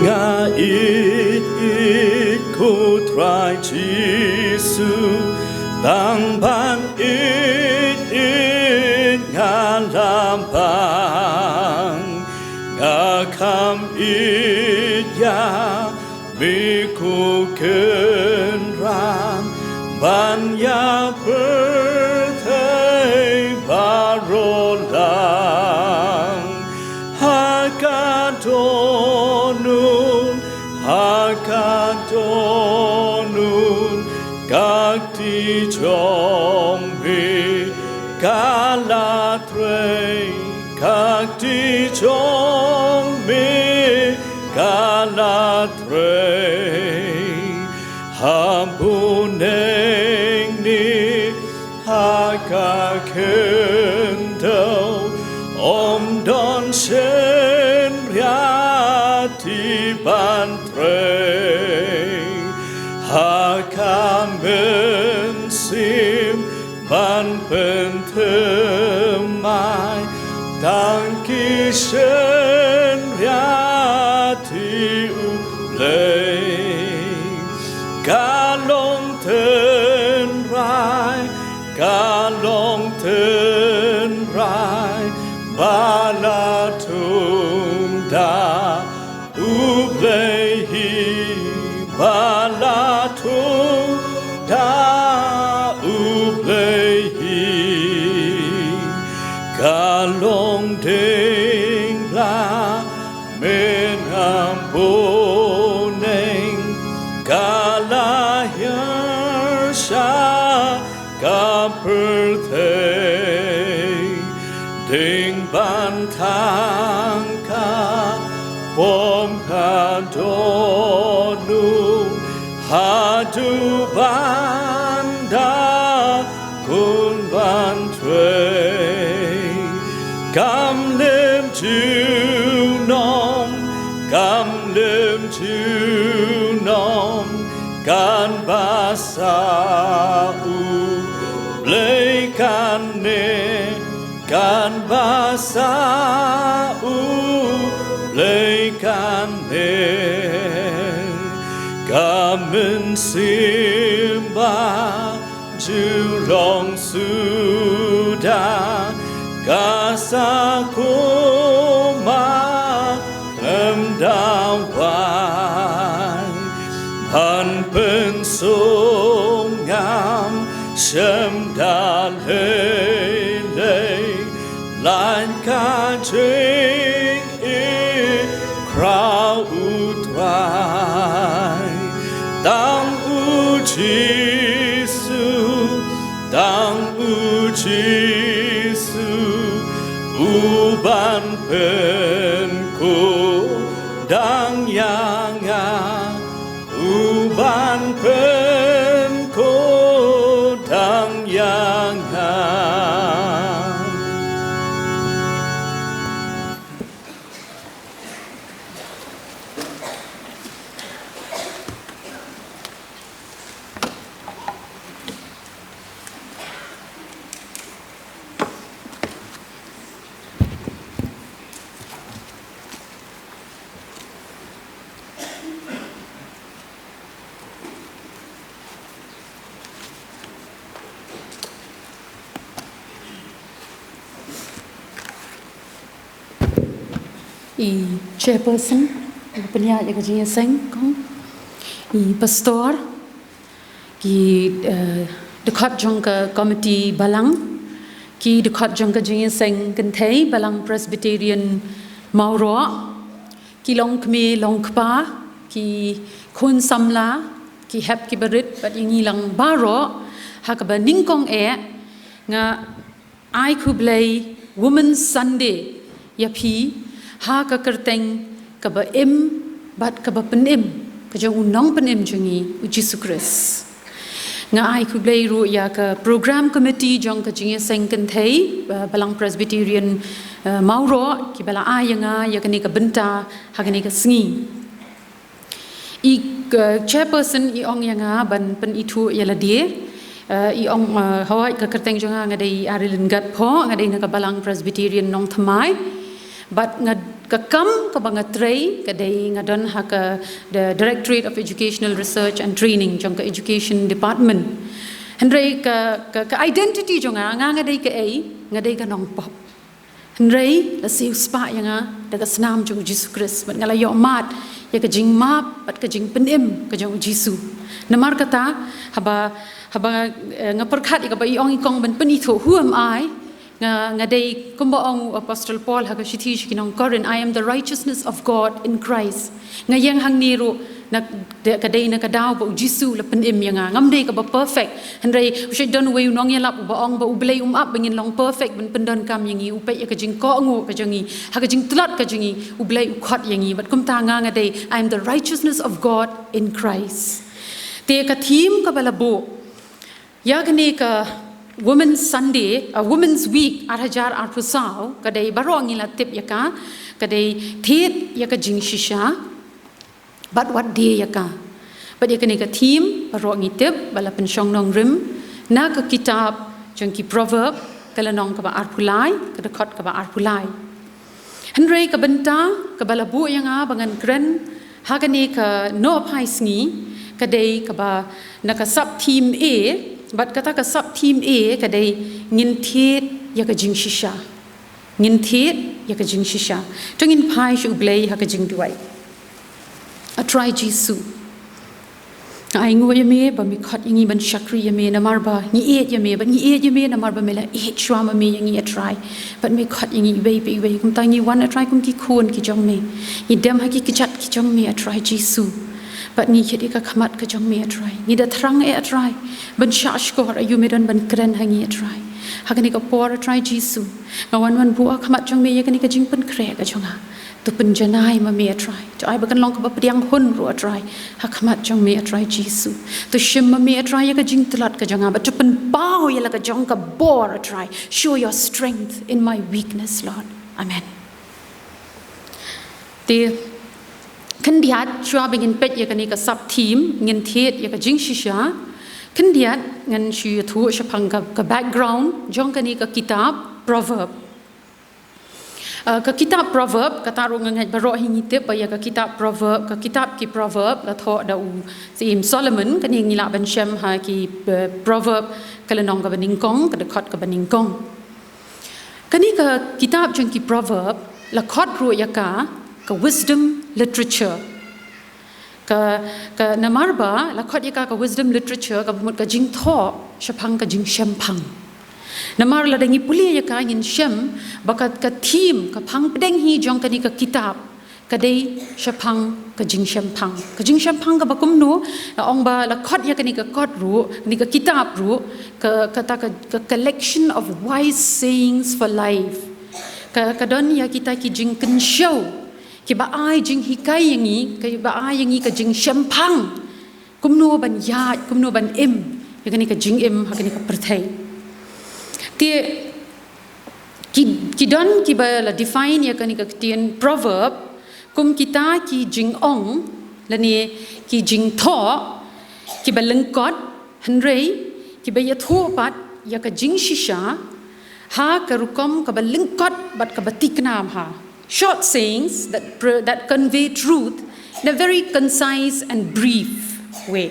Nga ïeit, ïeit ko Trai Jisu, tang ban ïeit, ïeit nga la biang. Nga kham ïeit ïa me ko Kynrad, ban ïa pyrthei baroh lang. Ha ka dohnud, ha ka dohnud, ka kti jong me ka la trei, ka kti jong me ka la trei. Ha bneng ne ha ka khyndew, ym don shynriat ban trei. Ha ka mynsiem ban pynthymmai, tang ki shynriat ïa U Blei. Ka long tynrai, ka long tynrai ba la thung da U Blei hi, ba la thung da U Blei hi. Ka long dieng bla mynham bneng, ka la hiar sha ka pyrthei. Dei ban thang ka bym ka dohnud, haduh ban da kun ban trei. Kam lim junom, kam lim junom, kan ba sa U Blei kane, kan ba sa U Blei kane. Ka mynsiem ba ju long suda, ka sa kum Sngewthuh ngam shym da lei lei, lait ka jingïeit khraw U Trai. Tang U Jisu, tang U Jisu, U ban pynkup dang ïa nga, U ban pynkup dang ïa nga. I chairperson, i pynïaid ïa ka jingïaseng, kong. I pastor, ki, eh, dkhot jong ka komiti balang, ki dkhot jong ka jingïaseng kynthei Balang Presbyterian Mawroh, ki longkmie longkpa, ki khun samla, ki hep ki barit, bad ïa ngi lang baroh, ha kaba nyngkong eh, nga ai khublei Women's Sunday ïa phi, ha ka kyrteng kaba im bad kaba pynim ka jong U Nongpynim jong ngi, U Jisu Khrist. Nga ai khublei ruh ïa ka program committee jong ka jingïaseng kynthei, eh, Balang Presbyterian, eh, Mawroh, kiba la ai ïa nga ïa kane ka bynta ha kane ka sngi. I, eh, chairperson i ong ïa nga ban pynithuh ïa lade. Eh, i ong, eh, hawai, ka kyrteng jong nga, nga dei Arilyn Gatphoh, nga dei na ka Balang Presbyterian Nongthymmai. Bad nga, ka kam kaba nga trei ka dei, nga don ha ka the Directorate of Educational Research and Training, jong ka Education Department. Hynrei ka, ka, ka identity jong nga, nga, nga dei kaei, nga dei ka nongpop. Hynrei la siew spah ïa nga da ka snam jong U Jisu Khrist, bad nga la ïoh mad ïa ka jingmap bad ka jingpynim ka jong U Jisu. Namar kata, haba, haba, eh, nga pyrkhat ïa kaba i ong i kong ban pynithuh, who am I? Nga, nga dei kumba ong u Apostle Paul ha ka shithi sha ki nong Korinth, "I am the righteousness of God in Christ." Nga ïeng hangne ruh na, de, ka dei na ka daw ba U Jisu la pynim ïa nga. Ngam dei kaba perfect. Hynrei u shait don uwei u nongïalap uba ong ba U Blei um ap ba ngin long perfect ban pyndonkam ïa ngi, u peit ïa ka jingkohnguh ka jong ngi, ha ka jingtlot ka jong ngi, U Blei u khot ïa ngi. Bad kumta nga, nga dei, "I am the righteousness of God in Christ." Te ka theme kaba la buh ïa kane ka Women's Sunday, uh, Women's Week ar hajar arphew saw, ka dei baroh ngi la tip ïa ka, ka dei thied ïa ka jingshisha, bad wat die ïa ka. Bad ïa kane ka theme baroh ngi tip, ba la pynshong nongrim na ka kitab jong ki Proverb, ka lynnong kaba arphew lai, ka dkhot kaba arphew lai. Hynrei ka bynta kaba la buh ïa nga ba ngan kren ha kane ka Nohphai Sngi, ka dei kaba na ka sub theme A, bad kata ka sub theme A ka dei, ngin thied ïa ka jingshisha. Ngin thied ïa ka jingshisha. To ngin phai sha U Blei ha ka jingduwai. A Trai Jisu, nga ainguh ïa me ba me khot ïa ngi ban shakri ïa me namar ba ngi ïeit ïa me, bad ngi ïeit ïa me namar ba me la ïeit shuwa ma me ïa ngi, A Trai. Bad me khot ïa ngi iwei pa iwei. Kumta ngi wan, A Trai, kum ki khun ki jong me. Ngi dem ha ki kjat ki jong me, A Trai Jisu. Bad ngi thied ïa ka khmat ka jong me, A Trai. Ngi da thrang eh, A Trai, ban shahshkor aïu me don ban kren ha ngi, A Trai. Ha kane ka por, A Trai Jisu, nga wan, wan buh ha khmat jong me ïa kane ka jingpynkhreh ka jong nga. To pynjanai ma me, A Trai. To ai ba kan long kaba pdiang hun ruh, A Trai, ha khmat jong me, A Trai Jisu. To shim ma me, A Trai, ïa ka jingtlot ka jong nga, bad to pynpaw ïa la ka jong ka bor, A Trai. Show your strength in my weakness, Lord. Amen. Te khyndiat, shuwa ba ngin peit ïa kane ka sub theme, ngin thied ïa ka jingshisha, khyndiat ngan shu ïathuh shaphang ka, ka background jong kane ka kitab Proverb. Uh, ka kitab Proverb, kata ruh nga ngeit baroh hi ngi tip ba ïa ka kitab Proverb, ka kitab ki Proverb la thoh da u Syiem Solomon, kane ngi lah ban shem ha ki, uh, Proverb ka lynnong kaba nyngkong, ka dkhot kaba nyngkong. Kane ka kitab jong ki Proverb la khot ruh ïa ka, ka wisdom literature. Ka, ka namar ba la khot ïa ka ka wisdom literature, kaba mut ka jingthoh shaphang ka jingshemphang. Namar lada ngi pule ïa ka ngin shem ba ka, ka theme, ka phang pdeng hi jong kane ka kitab ka dei shaphang ka jingshemphang. Ka jingshemphang kaba kumno? La ong ba la khot ïa kane ka kot ruh, kane ka kitab ruh, ka, kata ka, ka collection of wise sayings for life. Ka, ka don ïa kita ki jingkynshew kiba ai jinghikai ïa ngi, kiba ai ïa ngi ka jingshemphang kumno ban ïaid, kumno ban im ïa kane ka jingim ha kane ka pyrthei. Te ki, ki don kiba la define ïa kane ka ktien proverb kum kita ki jingong lane ki jingthoh kiba lyngkot, hynrei kiba ïathuh pat ïa ka jingshisha ha ka rukom kaba lyngkot bad kaba thikna bha. Short sayings that, pr- that convey truth in a very concise and brief way.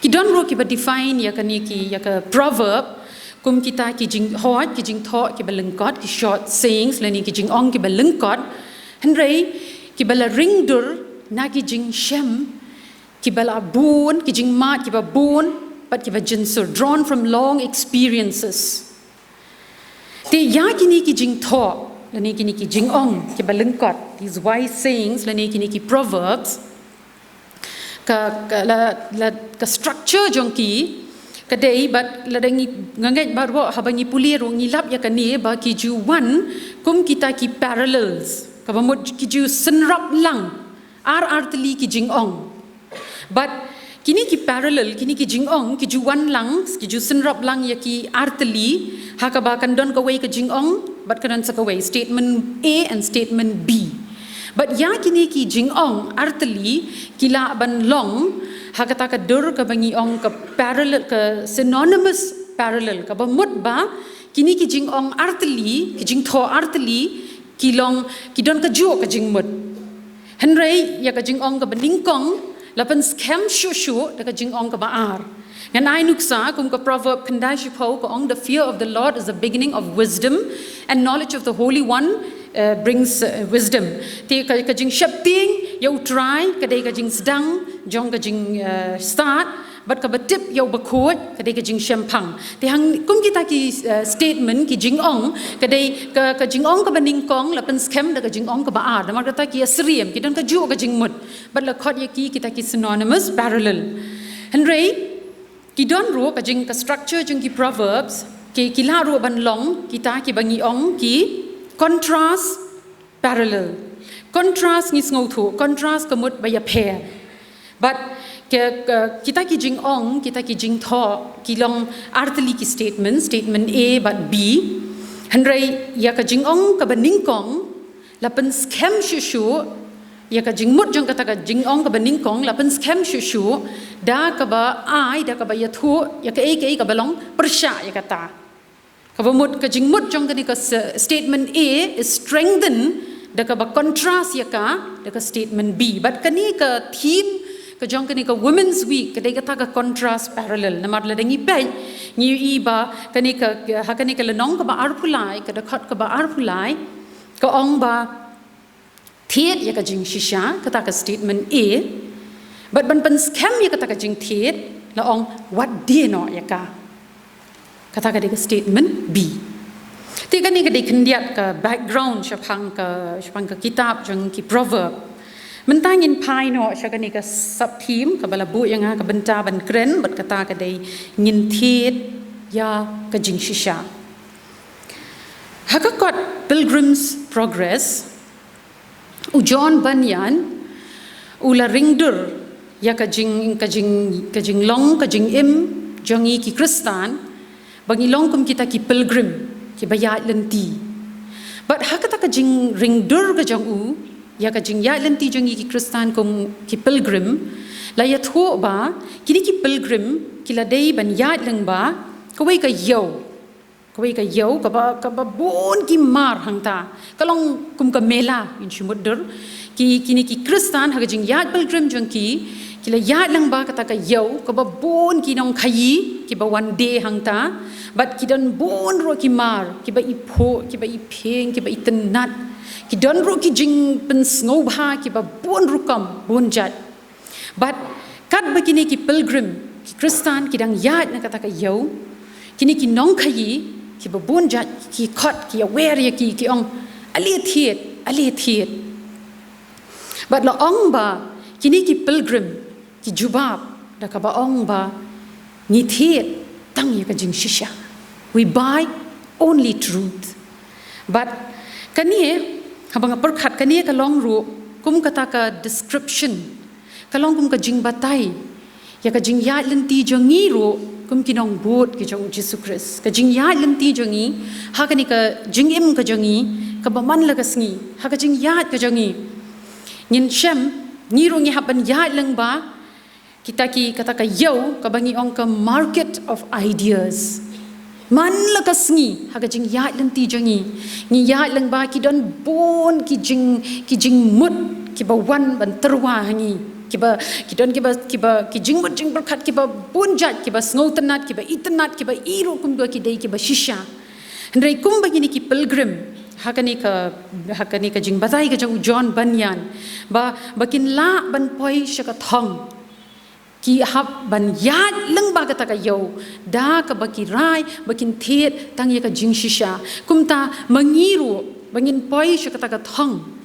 Ki don ruh kiba define ïa kane ki, ïa ka proverb kum kita ki jinghoid, ki jingthoh kiba lyngkot, ki short sayings lane ki jingong kiba lyngkot, hynrei kiba la ringdur na ki jingshem kiba la bun, ki jingmad kiba bun bad kiba jynsur, drawn from long experiences. Te ïa kine ki jingthoh lane kine ki jingong kiba lyngkot, these wise sayings lane kine ki proverbs, ka, ka, la, la, ka structure jong ki ka dei, bad lada ngi, nga ngeit baroh haba ngi pule ruh ngi lap ïa kane ba ki ju wan kum kita ki parallels, kaba mut ki ju synrap lang ar ar tylli ki jingong. Bad kine ki parallel, kine ki jingong ki ju wan lang, ki ju synrap lang ïa ki ar tylli, ha kaba kan don kawei ka jingong bad kan don sa kawei, statement A and statement B. Bad ïa kine ki jingong ar tylli ki lah ban long ha kata ka dur kaba ngi ong ka parallel, ka synonymous parallel, kaba mut ba kine ki jingong ar tylli, ki jingthoh ar tylli ki long, ki don kajuh ka jingmut. Hynrei ïa ka jingong kaba nyngkong la pynskhem shuh shuh da ka jingong kaba ar. Ngan ai nuksa kum ka Proverb khyndai shiphew ka ong, "The fear of the Lord is the beginning of wisdom, and knowledge of the Holy One uh, brings uh, wisdom." Te ka, ka jingsheptieng ïa U Trai ka dei ka jingsdang jong ka jingstad, bad kaba tip ïa u bakhuid ka dei ka jingshemphang. Te hang kum kita ki uh, statement, ki jingong, ka dei ka, ka jingong kaba nyngkong la pynskhem da ka jingong kaba ar, namar kata ki ïasyriem, ki don kajuh ka jingmut, bad la khot ïa ki kita ki synonymous parallel. Hynrei ki don ruh ka jing, ka structure jong ki proverbs, ki, ki lah ruh ban long kita kiba ngi ong ki contrast parallel. Contrast ngi sngewthuh, contrast ka mut ba ïapher. Bad ki, ki, kita ki jingong, kita ki jingthoh ki long ar tylli ki statement, statement A bad B. Hynrei ïa ka jingong kaba nyngkong la pynskhem shuh shuh ïa ka jingmut jong kata ka jingong kaba nyngkong, la pynskhem shuh shuh da kaba ai, da kaba ïathuh ïa kaei kaei kaba long pyrshah ïa kata. Kaba mut, ka jingmut jong kane ka s- statement A is strengthened da kaba contrast ïa ka da ka statement B. Bad kane ka theme ka jong kane ka Women's Week ka dei kata ka contrast parallel. Namar lada ngi peit, ngi ïohi ba kane ka, ha kane ka lynnong kaba arphew lai, ka dkhot kaba arphew lai, ka ong ba thied ïa ka jingshisha, kata ka statement A, bad ban pynskhem ïa kata ka jingthied, la ong wat die noh ïa ka, kata ka dei ka statement B. Te kane ka dei khyndiat ka background shaphang ka, shaphang ka kitab jong ki proverb. Mynta ngin phai noh sha kane ka sub theme kaba la buh ïa nga ka bynta ban kren bad kata ka dei ngin thied ïa ka jingshisha. Ha ka kot Pilgrim's Progress, u John Bunyan u la ringdur ïa ka jing, ka jing, ka jinglong, ka jingim jong ngi ki Khristan, ba ngi long kum kita ki pilgrim, kiba ïaid lynti. Bad ha kata ka jingringdur ka jong u ïa ka jingïaid lynti jong ngi ki Khristan kum ki pilgrim, la ïathuh ba kine ki pilgrim ki la dei ban ïaid lyngba kawei ka ïew, kawei ka ïew kaba, kaba bun ki mar hangta. Ka long kum ka mela, ngin shu mutdur. Ki, kine ki Khristan ha ka jingïaid pilgrim jong ki, ki la ïaid lyngba kata ka ïew kaba bun ki nongkhaïi kiba wan die hangta. Bad ki don bun ruh ki mar, kiba i phuh, kiba i phieng, kiba i tynnat. Ki don ruh ki jingpynsngewbha kiba bun rukom, bun jait. Bad katba kine ki pilgrim, ki Khristan, ki dang ïaid na kata ka ïew, kine ki nongkhaïi, kiba bun jait, ki khot, ki ïawer ïa ki, ki ong, ale thied, ale thied. Bad la ong ba kine ki pilgrim ki jubab da kaba ong ba ngi thied tang ïa ka jingshisha. We buy only truth. Bad kane, haba nga pyrkhat, kane ka long ruh kum kata ka description, ka long kum ka jingbatai ïa ka jingïaid lynti jong ngi ruh kum ki nongbud ki jong U Jisu Khrist. Ka jingïaid lynti jong ngi ha kane ka jingim ka jong ngi, kaba man la ka sngi, ha ka jingïaid ka jong ngi, ngin shem, ngi ruh ngi hap ban ïaid lyngba kita ki, kata ka ïew kaba ngi ong ka market of ideas. Man la ka sngi ha ka jingïaid lynti jong ngi, ngi ïaid lyngba, ki don bun ki jing, ki jingmut kiba wan ban tyrwa ha ngi, kiba, ki don kiba, kiba, ki jingmut jingpyrkhat kiba bun jait, kiba sngewtynnat, kiba itynnat, kiba i ruh kumba ki dei kiba shisha. Hynrei kumba kine ki pilgrim ha kane ka, ha kane ka jingbatai ka jong u John Bunyan, ba, ba kin lah ban poi sha ka thong, ki hap ban ïaid lyngba kata ka ïew da kaba ki rai ba kin thied tang ïa ka jingshisha. Kumta ma ngi ruh, ba ngin poi sha kata ka thong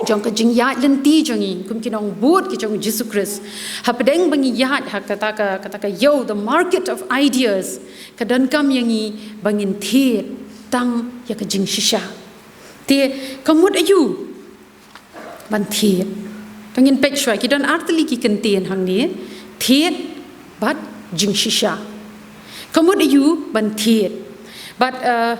jong ka jingïaid lynti jong ngi kum ki nongbud ki jong U Jisu Khrist, hapdeng ba ngi ïaid ha kata ka, kata ka ïew, the market of ideas, ka donkam ïa ngi ba ngin thied tang ïa ka jingshisha. Te ka mut aïu ban thied? To ngin peit shuwa, ki don artylli ki kyntien hangne, thied bad jingshisha. Ka mut aïu ban thied? Bad, uh,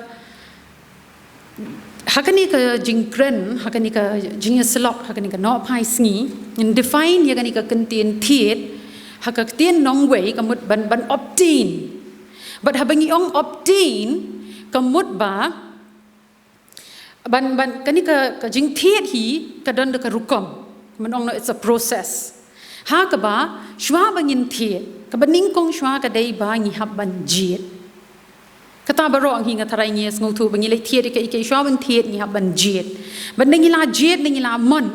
ha kane ka jingkren, ha kane ka jingïasyllok, ha kane ka Nohphaisngi, ngin define ïa kane ka kyntien thied ha ka ktien nongwei, ka mut ban, ban obtain. Bad haba ngi ong obtain, ka mut ba ban, ban, kane ka, ka jingthied hi ka don da ka rukom. Mynta ong, no, it's a process. Ha kaba shuwa ba ngin thied, kaba nyngkong shuwa ka dei ba ngi hap ban jied. Kata baroh hi nga tharai ngi sngewthuh ba ngi leit thied ïa kaei kaei, shuwa ban thied ngi hap ban jied. Bad nda ngi la jied, nda ngi la mon,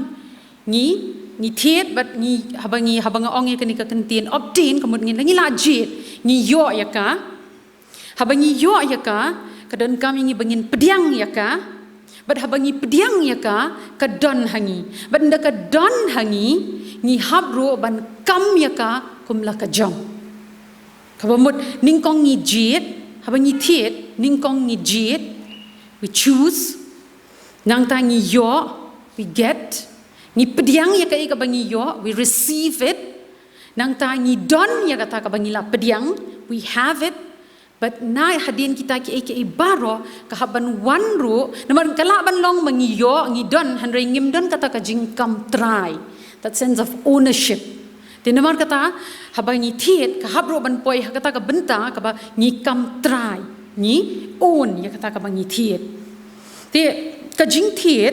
ngi, ngi thied, bad ngi, haba ngi, haba nga ong ïa kane ka kyntien obtain, ka mut ngi, nda ngi la jied, ngi ïoh ïa ka. Haba ngi ïoh ïa ka, ka donkam ïa ngi ba ngin pdiang ïa ka. Bad haba ngi pdiang ïa ka, ka don ha ngi. Bad nda ka don ha ngi, ngi hap ruh ban kam ïa ka kum la ka jong. Kaba mut nyngkong ngi jied, haba ngi thied, nyngkong ngi jied, we choose. Nangta ngi ïoh, we get. Ngi pdiang ïa kaei kaba ngi ïoh, we receive it. Nangta ngi don ïa kata kaba ngi la pdiang, we have it. Bad na hadien kita kiei kiei baroh, ka hap ban wan ruh, namar ka lah ban long ba ngi ïoh, ngi don, hynrei ngim don kata ka jingkam trai, that sense of ownership. Te namar kata, haba ngi thied, ka hap ruh ban poi ha kata ka bynta kaba ngi kam trai, ngi own ïa kata kaba ngi thied. Te ka jingthied,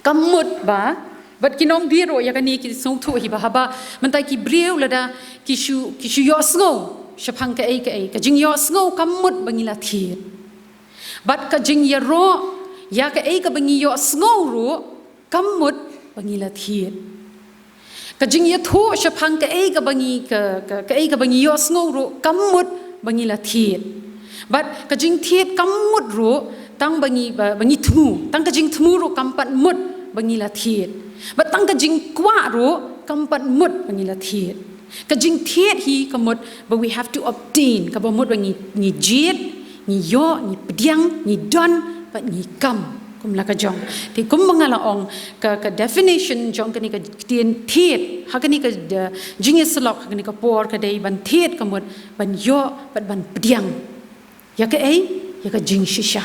ka mut ba, bad ki nongdie ruh ïa kane ki sngewthuh hi ba haba mynta ki briew lada ki shu, ki shu ïohsngew shaphang kaei kaei, ka jingïohsngew ka mut ba ngi la thied. Bad ka jingïaroh ïa kaei kaba ngi ïohsngew ruh ka mut ba ngi la thied. Ka jingïathuh shaphang kaei kaba ngi, ka, ka, kaei kaba ngi ïohsngew ruh ka mut ba ngi la thied. Bad ka jingthied ka mut ruh tang ba ngi, ba, ba ngi thmu, tang ka jingthmu ruh kam pat mut ba ngi la thied. Bad tang ka jingkwah ruh kam pat mut ba ngi la thied. Ka jingthied hi ka mut ba we have to obtain, kaba mut ba ngi, ngi jied, ngi ïoh, ngi pdiang, ngi don, bad ngi kam kum la ka jong. Te kumba nga la ong, ka, ka definition jong kane ka ktien thied ha kane ka, da, jingïasyllok ha kane ka por ka dei ban thied ka mut ban ïoh bad ban pdiang ïa kaei, ïa ka jingshisha.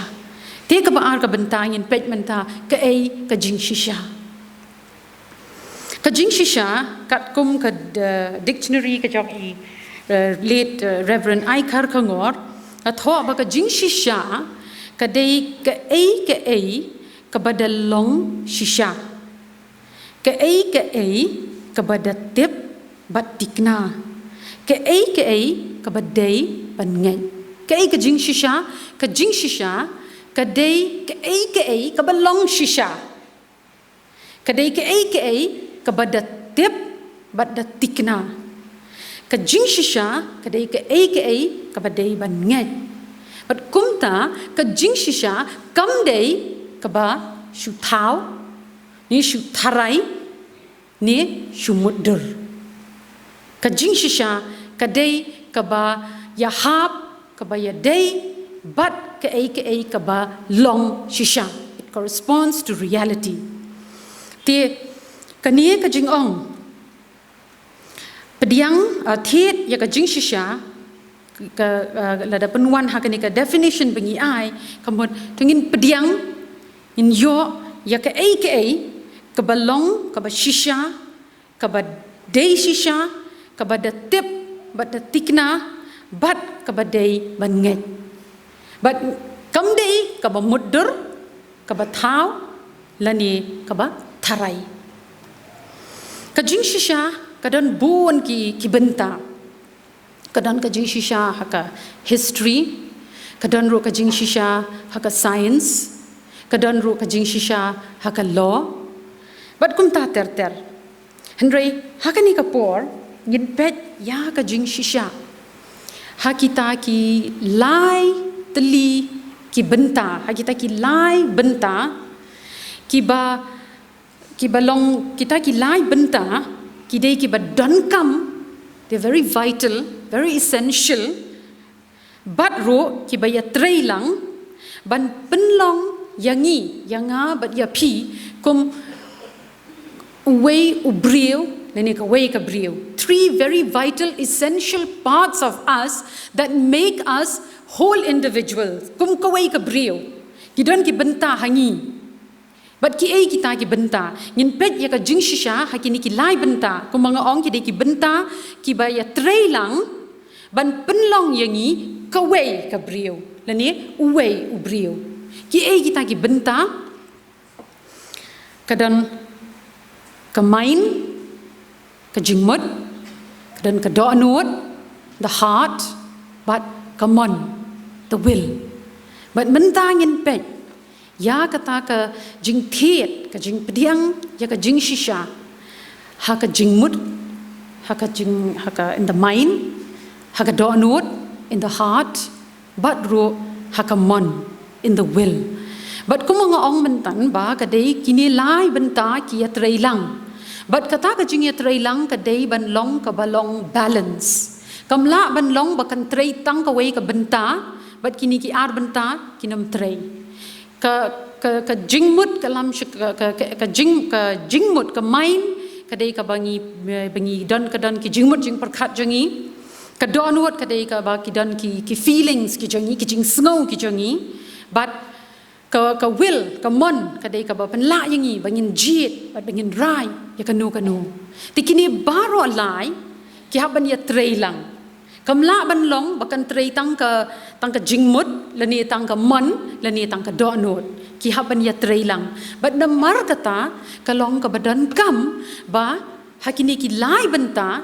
Te kaba ar ka bynta ngin peit mynta, kaei ka jingshisha. Ka jingshisha, katkum ka, eh, dictionary ka jong i, eh, late, eh, Reverend I. Kharkongor, ka thoh ba ka jingshisha ka dei kaei kaei kaba da long shisha, kaei kaei kaba da tip bad tikna, kaei kaei kaba dei ban ngeit. Kaei ka jingshisha? Ka jingshisha ka dei kaei kaei kaba long shisha. Ka dei kaei kaei kaba da tip bad da thikna. Ka jingshisha ka dei kaei kaei kaba dei ban ngeit. Bad kumta ka jingshisha kam dei kaba shu thaw, ne shu tharai, ne shu mutdur. Ka jingshisha ka dei kaba ïahap, kaba ïadei bad kaei kaei kaba long shisha. It corresponds to reality. Te kane ka jingong pdiang, uh, thied ïa ka jingshisha, ka, uh, lada pynwan ha kane ka definition ba ngi ai, ka mut to ngin pdiang, ngin ïoh ïa kaei kaei kaba long, kaba shisha, kaba dei shisha, kaba da tip bad da thikna, bad kaba dei ban ngeit. Bad kam dei kaba mutdur, kaba thaw, lane kaba tharai. Ka jingshisha ka don bun ki, ki bynta. Ka don ka jingshisha ha ka history, ka don ruh ka jingshisha ha ka science, ka don ruh ka jingshisha ha ka law, bad kumta ter ter. Hynrei ha kane ka por ngin peit ïa ka jingshisha ha kita ki lai tylli ki bynta, ha kita ki lai bynta kiba, kiba long kita ki lai bynta ki dei kiba donkam, they're very vital, very essential, bad ruh kiba ïatreilang ban pynlong ïa ngi, ïa nga bad ïa phi kum uwei u briew lane kawei ka briew. Three very vital, essential parts of us that make us whole individuals. Kum kawei ka briew ki don ki bynta ha ngi. Bad kiei kita ki bynta? Ngin peit ïa ka jingshisha ha kine ki lai bynta. Kumba nga ong, ki dei ki bynta kiba ïatreilang ban pynlong ïa ngi kawei ka briew lane uwei u briew. Kiei kita ki bynta? Ka don ka mind, ka jingmut, ka don ka dohnud, the heart, bad ka mon, the will. Bad mynta ngin peit ïa kata ka jingthied, ka jingpdiang ïa ka jingshisha ha ka jingmut, ha ka jing, ha ka, in the mind, ha ka dohnud, in the heart, bad ruh ha ka mon, in the will. Bad kumba nga ong mynta ba ka dei kine lai bynta ki ïatreilang. Bad kata ka jingïatreilang ka dei ban long kaba long balance. Kam lah ban long ba kan trei tang kawei ka bynta bad kine ki ar bynta kin ym trei. Ka, ka, ka jingmut, ka lam shi-, ka, ka, ka, ka jing, ka jingmut, ka mind, ka dei kaba ngi, ba ngi don, ka don ki jingmut jingpyrkhat jong ngi. Ka dohnud ka dei kaba ki don ki, ki feelings ki jong ngi, ki jingsngew ki jong ngi. Bad ka, ka will, ka mon, ka dei kaba pynlah ïa ngi ba ngin jied bad ba ngin rai ïa kano kano. Te kine baroh lai ki hap ban ïatreilang. Kam lah ban long ba kan trei tang ka, tang ka jingmut lane tang ka mon lane tang ka dohnud. Ki hap ban ïatreilang. Bad namar kata ka long kaba donkam ba ha kine ki lai bynta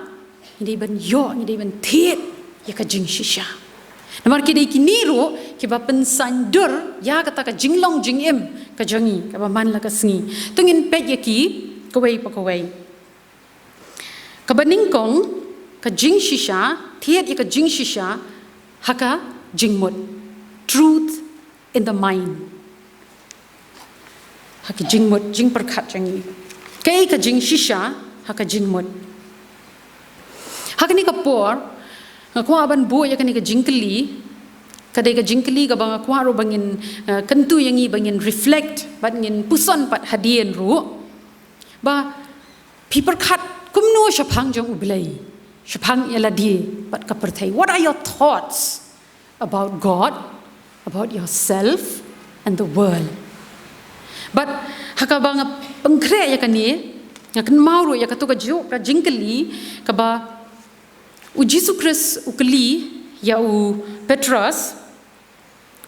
ngi dei ban ïoh, ngi dei ban thied ïa ka jingshisha. Namar ki dei kine ruh kiba pynsaiñdur ïa kata ka jinglong jingim ka jong ngi kaba man la ka sngi. To ngin peit ïa ki kawei pa kawei. Kaba nyngkong, ka jingshisha, thied ïa ka jingshisha ha ka jingmut. Truth in the mind. Ha ka jingmut, jingpyrkhat jong ngi. Kaei ka jingshisha ha ka jingmut? Ha kane ka por nga kwah ban buh ïa kane ka jingkylli, ka dei ka jingkylli kaba nga kwah ruh ba ngin, eh, kyntu ïa ngi, ba ngin reflect bad ngin puson pat hadien ruh. Ba phi pyrkhat kumno shaphang jong U Blei, shaphang ïa lade bad ka pyrthei? What are your thoughts about God, about yourself and the world? Bad ha kaba nga pynkhreh ïa kane, nga kynmaw ruh ïa kato ka juk ka jingkylli kaba U Jisu Khrist u kylli ïa u Petros,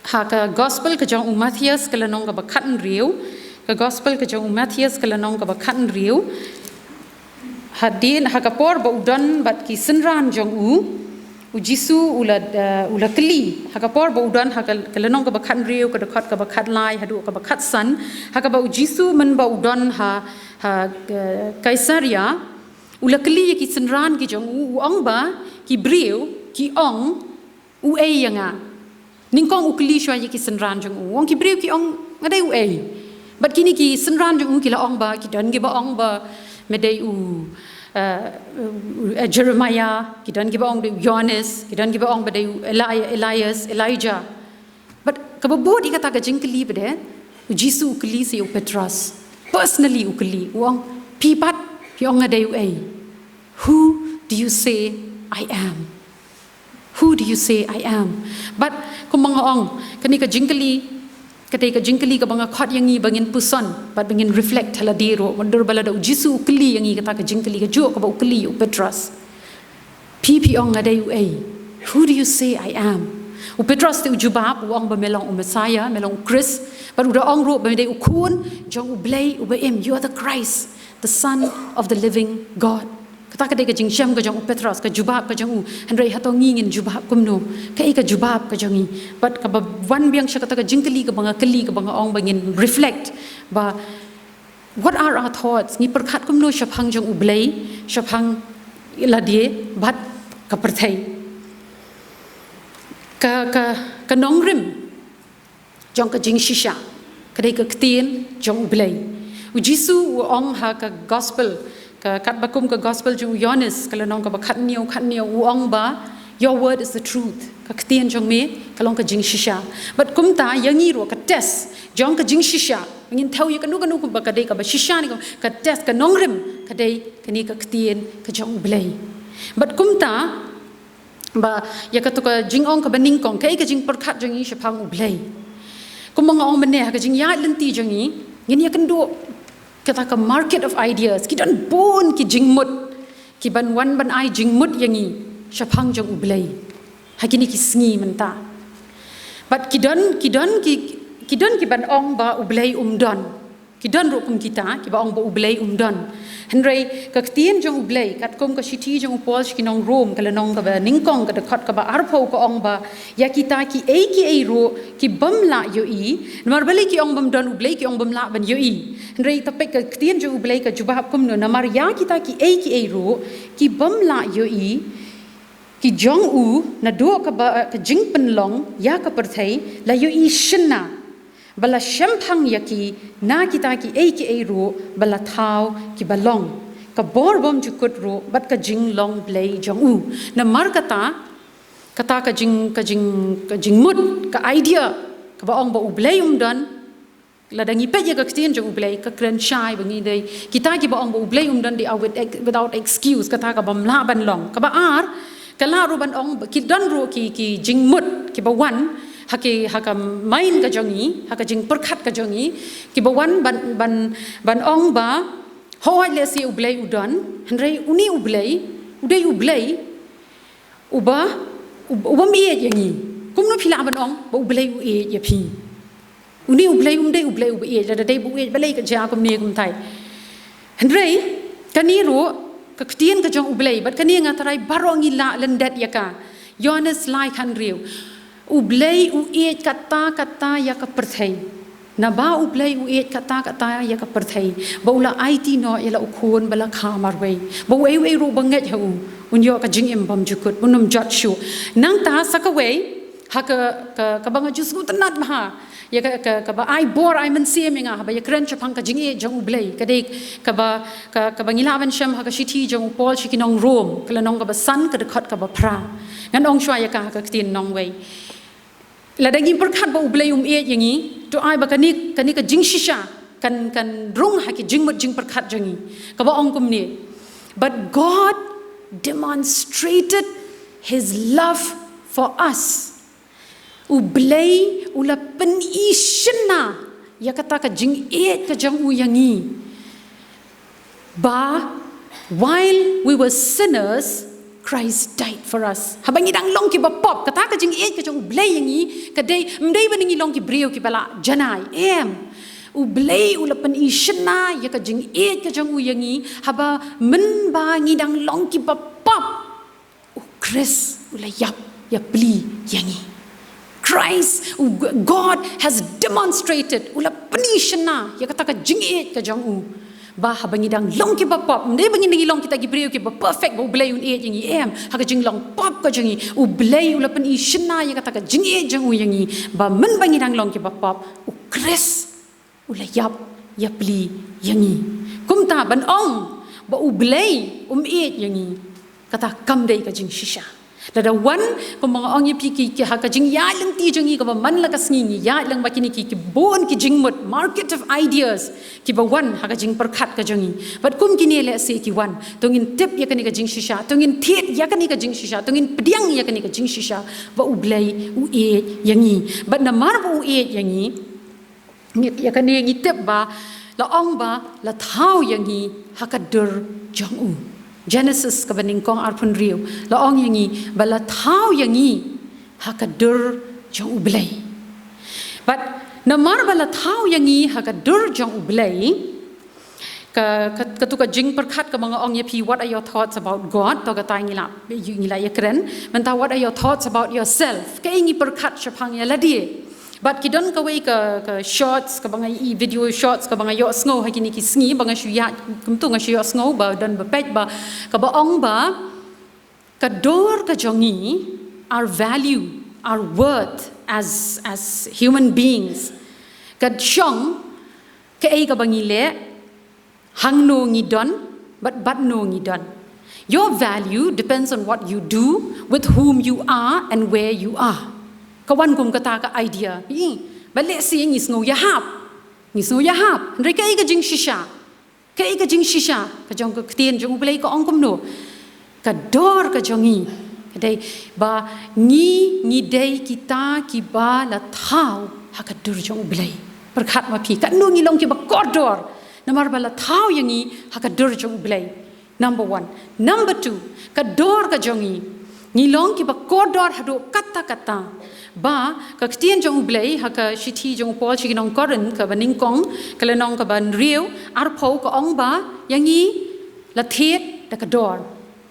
ha ka gospel ka jong u Mathaios ka lynnong kaba khathynriew, ka gospel ka jong u Mathaios ka lynnong kaba khathynriew. Hadien, ha ka por ba u don bad ki synran jong u, U Jisu u la, eh, u la kylli. Ha ka por ba u don, ha ka, ka lynnong kaba khathynriew, ka dkhot kaba khatlai haduh kaba khatsan, ha kaba U Jisu mynba u don ha, ha, eh, Kaisaria, U la kylli ïa ki synran ki jong u, u ong ba ki briew ki ong uei ïa nga. Nyngkong u kylli shuwa ïa ki synran jong u, u ong ki briew ki ong nga dei uei. Bad kine ki synran jong u ki la ong ba, ki don kiba ong ba me dei u, eh, u, eh, Jeremiah, ki don kiba ong dei u Ïoannis, ki don kiba ong ba dei u Eli-, Elias, Elijah. Bad kaba bud ïa kata ka jingkylli pat de, u Jisu u kylli sa ïa u Petros. Personally u kylli, u ong, phi pat phi ong nga dei uei. Who do you say I am? Who do you say I am? Bad kumba nga ong, kane ka jingkylli, ka dei ka jingkylli kaba nga khot ïa ngi ba ngin puson bad ba ngin reflect ha lade ruh, naduh ba lada u Jisu u kylli ïa ngi kata ka jingkylli, kajuh kaba u kylli ïa u Petros. Phi phi ong nga dei uei. Who do you say I am? U Petros te u jubab, u ong ba me long u Messiah, me long u Khrist. Bad u da ong ruh ba me dei u khun jong u Blei uba im, you are the Christ, the Son of the living God. Kata ka dei ka jingshem ka jong u Petros, ka jubab ka jong u. Hynrei hato ngi ngin jubab kumno? Kaei ka jubab ka jong ngi? Bad kaba wan biang sha kata ka jingkylli kaba nga kylli, kaba nga ong ba ngin reflect ba, what are our thoughts? Ngi pyrkhat kumno shaphang jong u Blei, shaphang lade bad ka pyrthei? Ka, ka, ka nongrim jong ka jingshisha ka dei ka ktien jong u Blei. U Jisu u ong ha ka gospel, ka katba kum ka gospel jong u Ïoannis, ka lynnong kaba khathynñiew, khathynñiew, u ong ba, your word is the truth. Ka ktien jong me ka long ka jingshisha. Bad kumta ïa ngi ruh ka test jong ka jingshisha, ngin thew ïa kano kano kumba ka dei kaba shisha ne ka, ka test, ka nongrim ka dei kane ka ktien ka jong u Blei. Bad kumta ba ïa kato ka jingong kaba nyngkong, kaei ka jingpyrkhat jong ngi shaphang u Blei? Kumba nga ong mynne, ha ka jingïaid lynti jong ngi ngin ïakynduh kata ka market of ideas. Ki don bun ki jingmut ki ban wan ban ai jingmut ïa ngi shaphang jong u Blei ha kine ki sngi mynta. Bad ki don, ki don ki, ki don ki ban ong ba u Blei um don. Ki don ruh kum kita kiba ong ba u Blei um don. Hynrei ka ktien jong u Blei, katkum ka shithi jong u Paul sha ki nong Rom, ka lynnong kaba nyngkong, ka dkhot kaba arphew, ka ong ba ïa kita kiei kiei ruh ki bym lah ïohi. Namar balei ki ong bym don u Blei, ki ong bym lah ban ïohi? Hynrei to peit ka ktien jong u Blei ka jubab kumno: namar ïa kita kiei kiei ruh ki bym lah ïohi ki jong u, naduh kaba, ka jingpynlong ïa ka pyrthei, la ïohi shynna, ba la shemphang ïa ki na kita kiei kiei ruh ba la thaw kiba long, ka bor bymjukut ruh bad ka jinglong Blei jong u. Namar kata, kata ka jing, ka jing, ka jingmut, ka idea kaba ong ba u Blei um don, lada ngi peit ïa ka ktien jong u Blei, ka kren shai ba ngi dei kita kiba ong ba u Blei um don, they are with ex-, without excuse, kata ka bym lah ban long. Kaba ar, ka lah ruh ban ong, ki don ruh ki, ki jingmut kiba wan ha ki, ha ka mind ka jong ngi, ha ka jingpyrkhat ka jong ngi, kiba wan ban, ban, ban ong ba, hooid, lehse u Blei u don, hynrei une u Blei u dei u Blei uba, uba, uba um ïeit ïa ngi. Kumno phi lah ban ong ba u Blei u ïeit ïa phi? Une u Blei um dei u Blei uba ïeit, lada dei ba u ïeit balei ka jia kumne kumtai? Hynrei kane ruh ka ktien ka jong u Blei, bad kane nga tharai baroh ngi lah lyndet ïa ka. Ïoannis lai khathynriew. U Blei u ïeit katta katta ïa ka pyrthei. Naba u Blei u ïeit katta katta ïa ka pyrthei, ba u la aiti noh ïa la u Khun ba la kha marwei, ba uei uei ruh ba ngeit ha u un ïoh ka jingim bymjukut, un ym jot shuh. Nangta sa kawei, ha ka, ka, kaba nga ju sngewtynnat bha ïa ka, ka, kaba ai bor ai mynsiem ïa nga haba ïakren shaphang ka jingïeit jong u Blei, ka dei kaba, ka, kaba ngi lah ban shem ha ka shithi jong u Paul sha ki nong Rom, ka lynnong kaba san, ka dkhot kaba phra. Ngan ong shuwa ïa ka ha ka ktien nongwei. Lada ngi pyrkhat ba u Blei um ïeit ïa ngi, to ai ba kane, kane ka jingshisha kan, kan rung ha ki jingmut jingpyrkhat jong ngi, kaba ong kumne: But God demonstrated his love for us. U Blei u la pyni shynna ïa kata ka jingïeit ka jong u ïa ngi, ba while we were sinners, Christ died for us. Haba ngi dang long kiba pop, kata ka jingïeit ka jong u Blei ïa ngi ka dei, ym dei ba ngi long ki briew kiba la janai, em. U Blei u la pyni shynna ïa ka jingïeit ka jong u ïa ngi, haba mynba ngi dang long kiba pop, u Khrist u la ïap ïapli ïa ngi. Christ, u G-, God has demonstrated, u la pyni shynna ïa kata ka jingïeit ka jong u, Ba haba ngi dang long kiba pop, ym dei ba ngi dang long kita ki briew kiba perfect ba U Blei un ïeit ïa ngi, em, ha ka jinglong pop ka jong ngi, U Blei u la pyni shynna ïa kata ka jingïeit jong u ïa ngi, ba mynba ngi dang long kiba pop, U Khrist u la ïap ïapli ïa ngi. Kumta ban ong ba U Blei um ïeit ïa ngi, kata kam dei ka jingshisha. Lada wan, kumba nga ong ïa phi, ki, ki ha ka jingïaid lynti jong ngi kaba man la ka sngi, ngi ïaid lang bad kine ki, ki bun ki jingmut, market of ideas, kiba wan ha ka jingpyrkhat ka jong ngi. Bad kum kine lehse ki wan, to ngin tip ïa kane ka jingshisha, to ngin thied ïa kane ka jingshisha, to ngin pdiang ïa kane ka jingshisha, ba U Blei u ïeit ïa ngi. Bad namar ba u ïeit ïa ngi, ngi, ïa kane ngi tip ba la ong ba la thaw ïa ngi ha ka dur jong u. Genesis kaba nyngkong arphew hynriew, la ong ïa ngi ba la thaw ïa ngi ha ka dur jong U Blei. Bad namar ba la thaw ïa ngi ha ka dur jong U Blei, ka, ka, katu ka jingpyrkhat kaba nga ong ïa phi, "What are your thoughts about God?" To kata ngi la, ngi la ïakren. Mynta, "What are your thoughts about yourself?" Kaei ngi pyrkhat shaphang ïa lade. Bad ki don kawei ka, ka shorts, kaba nga ïohi, video shorts, kaba nga ïohsngew ha kine ki sngi, ba nga shu ïa, kumtu nga shu ïohsngew, ba don ba peit, ba, kaba ong ba, ka dor ka jong ngi, our value, our worth as, as human beings, ka shong, kaei kaba ngi leh, hangno ngi don, bad, bad no ngi don. Your value depends on what you do, with whom you are, and where you are. Ka wan kum kata ka idea. Ih, ba lehse ngi sngew ïahap. Ngi sngew ïahap. Hynrei kaei ka jingshisha? Kaei ka jingshisha ka jong ka ktien jong U Blei, ka ong kumno? Ka dor ka jong ngi ka dei ba ngi, ngi dei kita kiba la thaw ha ka dur jong U Blei. Pyrkhat ma phi, katno ngi long kiba kordor namar ba la thaw ïa ngi ha ka dur jong U Blei. Number one. Number two, ka dor ka jong ngi, ngi long kiba kordor haduh katta katta ba ka ktien jong U Blei ha ka shithi jong u Paul sha ki nong Korinth kaba nyngkong, ka lynnong kaba hynriew, arphew, ka ong ba ïa ngi la thied da ka dor.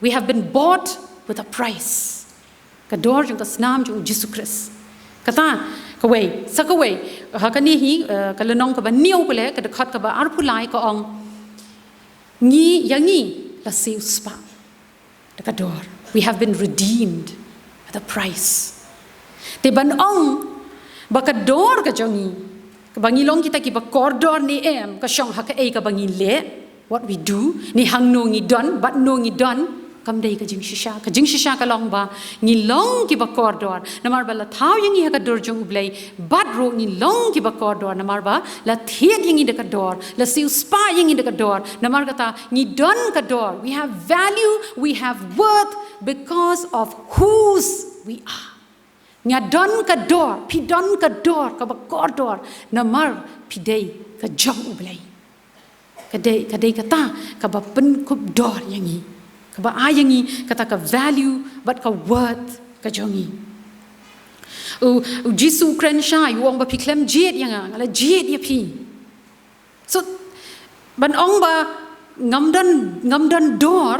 We have been bought with a price. Ka dor jong ka snam jong U Jisu Khrist. Kata kawei, sa kawei, ha kane hi, eh, ka lynnong kaba hynñiew pule, ka dkhot kaba arphew lai, ka ong, ngi, ïa ngi la siew spah da ka dor. We have been redeemed at a price. Te ban ong ba ka dor ka jong ngi, ba ngi long kita kiba kordor ne em, ka shong ha kaei kaba ngi leh, what we do, ne hangno ngi don, bad no ngi don, kam dei ka jingshisha. Ka jingshisha ka long ba ngi long kiba kordor namar ba la thaw ïa ngi ha ka dur jong U Blei, bad ruh ngi long kiba kordor namar ba la thied ïa ngi da ka dor, la siew spah ïa ngi da ka dor. Namar kata ngi don ka dor. We have value, we have worth because of whose we are. Nga don ka dor, phi don ka dor kaba kordor namar phi dei ka jong U Blei. Ka dei, ka dei kata kaba pynkup dor ïa ngi, kaba ai ïa ngi kata ka value bad ka worth ka jong ngi. U, U Jisu u kren shai, u ong ba phi khlem jied ïa nga, nga la jied ïa phi. So ban ong ba ngam don, ngam don dor,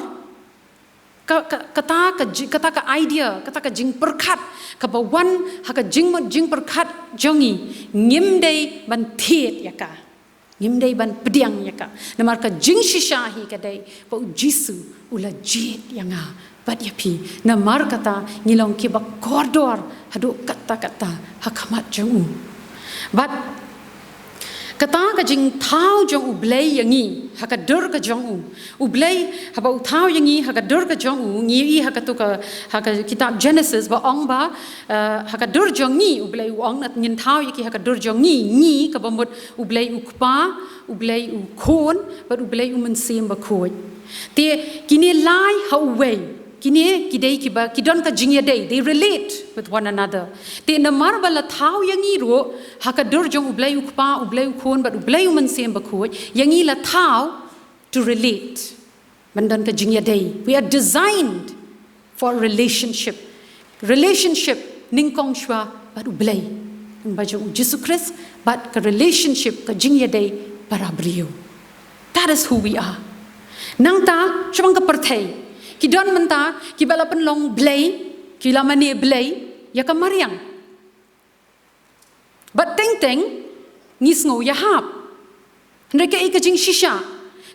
ka, ka, kata ka ji-, kata ka idea, kata ka jingpyrkhat kaba wan ha ka jingmut jingpyrkhat jong ngi, ngim dei ban thied ïa ka, ngim dei ban pdiang ïa ka. Namar ka jingshisha hi ka dei ba U Jisu u la jied ïa nga bad ïa phi. Namar kata ngi long kiba kordor haduh katta katta ha khmat jong u. Bad kata ka jingthaw jong U Blei ïa ngi ha ka dur ka jong u. U Blei haba u thaw ïa ngi ha ka dur ka jong u, ngi ïohi ha katu ka, ha ka kitab Genesis ba ong ba, eh, ha ka dur jong ngi, U Blei u ong, ngin thaw ïa ki ha ka dur jong ngi, ngi kaba mut U Blei u Kpa, U Blei u Khun, bad U Blei u Mynsiem Bakhuid. Te kine lai ha uwei, kine ki dei kiba, ki don ka jingïadei, they relate with one another. Te namar ba la thaw ïa ngi ruh ha ka dur jong U Blei u Kpa, U Blei u Khun, bad U Blei u Mynsiem Bakhuid, ïa ngi la thaw to relate. Ban don ka jingïadei. We are designed for relationship. Relationship nyngkong shuwa bad U Blei, ba jong U Jisu Khrist, bad ka relationship, ka jingïadei para briew. That is who we are. Nangta sha bang ka pyrthei, ki don mynta kiba la pynlong blei, ki la mane blei ïa ka mariang. Bad teng teng ngi sngew ïahap. Hynrei kaei ka jingshisha?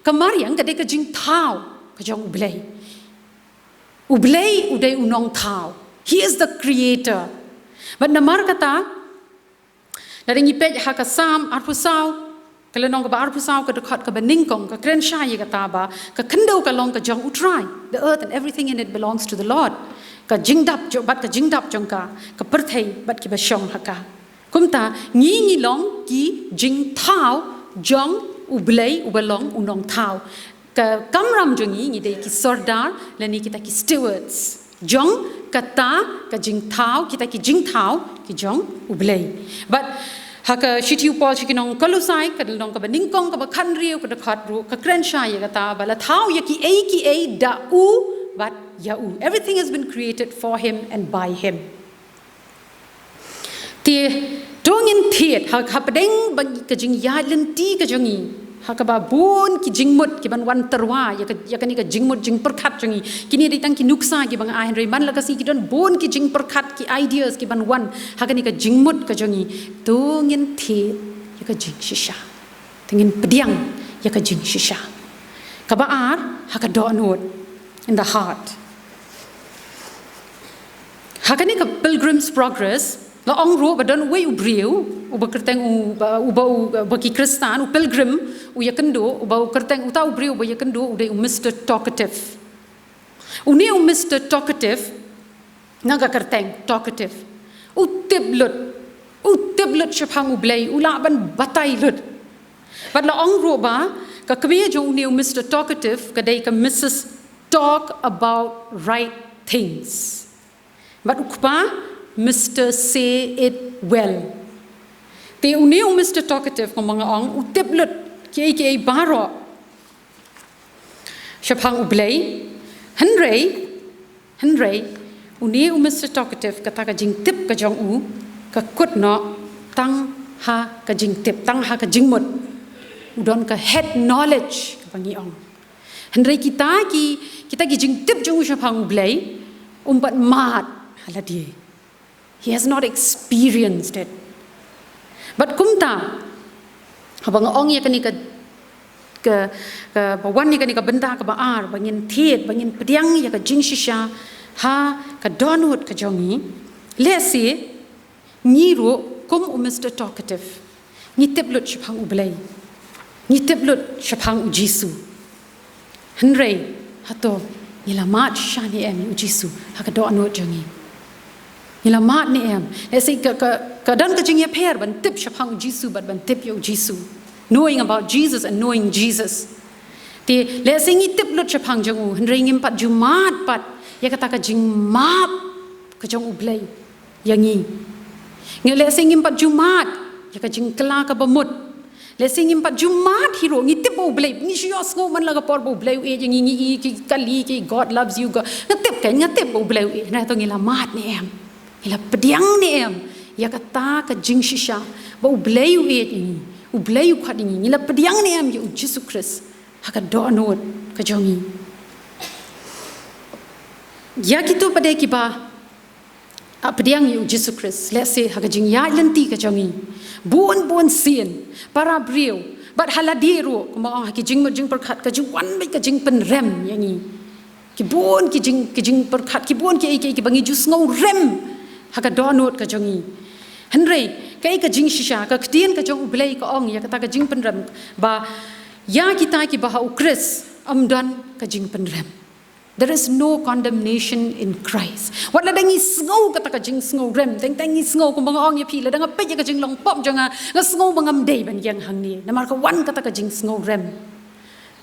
Ka mariang ka dei ka jingthaw ka jong U Blei. U Blei u dei u nongthaw. He is the creator. Bad namar kata, lada ngi peit ha ka Salm arphew saw, ka lynnong kaba arphew saw, ka dkhot kaba nyngkong, ka kren shai ïa kata ba ka khyndew ka long ka jong U Trai. The earth and everything in it belongs to the Lord. Ka jingdap jong, bad ka jingdap jong ka, ka pyrthei bad kiba shong ha ka. Kumta, ngi ngi long ki jingthaw jong U Blei uba long u nongthaw. Ka kamram jong ngi, ngi dei ki sordar lane kita ki stewards jong kata ka jingthaw, kita ki jingthaw ki jong U Blei. Bad ha ka shithi u Paul sha ki nong Kolosai, ka lynnong kaba nyngkong, kaba khathynriew, ka dkhot ruh ka kren shai ïa kata ba la thaw ïa kiei kiei da u bad ïa u. Everything has been created for him and by him. Te to ngin thied ha, hapdeng ba ka jingïaid lynti ka jong ngi, ha kaba bun ki jingmut ki ban wan tyrwa ïa ka, ïa kane ka jingmut jingpyrkhat jong ngi. Kine dei tang ki nuksa kiba nga ai, hynrei man la ka sngi ki don bun ki jingpyrkhat, ki ideas ki ban wan ha kane ka jingmut ka jong ngi. To ngin thied ïa ka jingshisha. To ngin pdiang ïa ka jingshisha. Kaba ar, ha ka dohnud, in the heart. Ha kane ka Pilgrim's Progress, la ong ruh ba don uwei u briew, uba kyrteng u, ba, uba, u, ba ki Khristan, u pilgrim, u ïakynduh, uba u kyrteng, uta u briew uba ïakynduh, u dei u Mister Talkative. Une u Mister Talkative, nga ka kyrteng Talkative, u tip lut, u tip lut shaphang U Blei, u lah ban batai lut. Bad la ong ruh ba ka kmie jong une u Mister Talkative ka dei ka Missus Talk About Right Things. Bad u kpa, Mister Say It Well. Te une u Mister Talkative, kumba nga ong, u tip lut kiei kiei baroh shaphang U Blei. Hynrei, hynrei une u Mister Talkative, kata ka jingtip ka jong u ka kut noh tang ha ka jingtip, tang ha ka jingmut. U don ka head knowledge, kaba ngi ong. Hynrei kita ki, kita ki jingtip jong u shaphang U Blei, um pat mad ha lade. He has not experienced it. Bad kumta, haba nga ong ïa kane ka, ka, ka, ba wan ïa kane ka bynta kaba ar, ba ngin thied, ba ngin pdiang ïa ka jingshisha ha ka dohnud ka jong ngi. Lehse ngi ruh kum u Mister Talkative, ngi tip lut shaphang U Blei, ngi tip lut shaphang U Jisu. Hynrei hato ngi la mad shisha ne em ïa U Jisu ha ka dohnud jong ngi? Ngi la mad ne em? Lehse ka, ka, ka don ka jingïapher ban tip shaphang U Jisu bad ban tip ïa U Jisu. Knowing about Jesus and knowing Jesus. Te lehse ngi tip lut shaphang jong u, hynrei ngim pat ju mad pat ïa kata ka jingmap ka jong U Blei ïa ngi. Ngi, lehse ngim pat ju mad ïa ka jingkylla kaba mut. Lehse ngim pat ju mad hi ruh, ngi tip ba U Blei, ngi shu ïohsngew man la ka por ba U Blei u ïeit ïa ngi, ngi, ngi, ki kali ki, "God loves you, God." Nga tip, kan nga tip ba U Blei u ïeit, hynrei hato ngi la mad ne em? Ngi la pdiang ne em ïa kata ka jingshisha ba U Blei u ïeit ïa ngi, U Blei u khot ïa ngi? Ngi la pdiang ne em ïa U Jisu Khrist ha ka dohnud ka jong ngi? Ïa kito pat de kiba, ah, pdiang ïa U Jisu Khrist, lehse ha ka jingïaid lynti ka jong ngi, bun bun sien para briew bad ha lade ruh, kumba ong, ha ki jingmut jingpyrkhat, ka ju wan bad ka jingpynrem ïa ngi. Ki bun ki jing, ki jingpyrkhat, ki bun kiei kiei kiba ngi ju sngewrem ha ka dohnud ka jong ngi. Hynrei kaei ka jingshisha? Ka ktien ka jong U Blei ka ong ïa kata ka jingpynrem ba ïa kita kiba ha U Khrist ym don ka jingpynrem. There is no condemnation in Christ. Wat lada ngi sngew kata ka jingsngewrem, teng teng ngi sngew, kumba nga ong ïa phi, lada nga peit ïa ka jinglong pop jong nga, nga sngew ba ngam dei ban ïeng hangne namar ka wan kata ka jingsngewrem.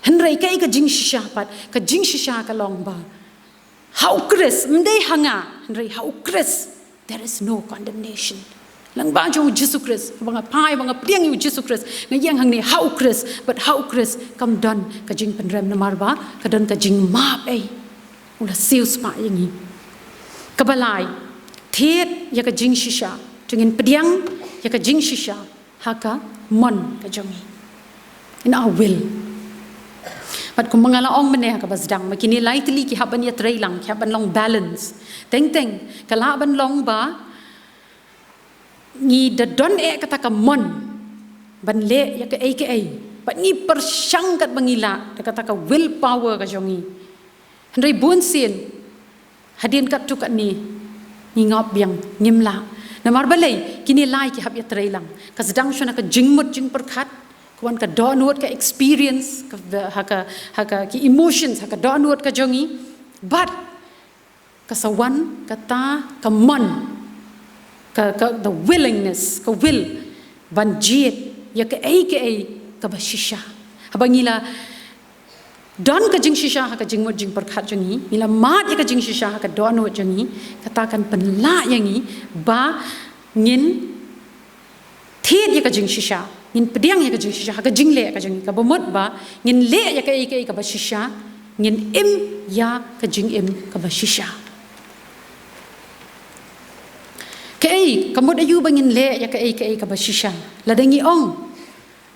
Hynrei kaei ka jingshisha pat? Ka jingshisha ka long ba ha U Khrist, ym dei ha nga, hynrei ha U Khrist, there is no condemnation. Lyngba jong U Jisu Khrist, ba nga phai, ba nga pdiang ïa U Jisu Khrist, nga ïeng hangne ha U Khrist, bad ha U Khrist kam don ka jingpynrem namar ba ka don ka jingmap ei. U la siew spah ïa ngi. Kaba lai, thied ïa ka jingshisha. To ngin pdiang ïa ka jingshisha ha ka mon ka jong ngi, in our will. Bad kumba nga la ong mynne ha kaba sdang, ma kine lai tylli ki hap ban ïatrei lang, ki hap ban long balance. Teng teng ka lah ban long ba ngi da don eh kata ka mon ban leh ïa kaei kaei, Bad ngi pyrshang katba ngi lah da kata ka willpower ka jong ngi. Hynrei bunsien hadien katto katne ngi ngap biang, ngim lah. Namar balei? Kine lai ki hap ïatreilang. Ka sdang shwa na ka jingmut jingpyrkhat, ka wan ka dohnud, ka experience, ka, ha ka, ha ka, ki emotions, ha ka dohnud ka jong ngi. Bad ka sa wan kata ka mon, ka, ka, the willingness, ka will ban jied ïa kaei kaei kaba shisha. Haba ngi la don ka jingshisha ha ka jingmut jingpyrkhat jong ngi, ngi la mad ïa ka jingshisha ha ka dohnud jong ngi, kata kan pynlah ïa ngi ba ngin thied ïa ka jingshisha, ngin pdiang ïa ka jingshisha ha ka jingleh ka jong ngi, kaba mut ba ngin leh ïa kaei kaei kaba shisha, ngin im ïa ka jingim kaba shisha. Kaei, ka mut aïu ba ngin leh ïa kaei kaei kaba shisha? Lada ngi ong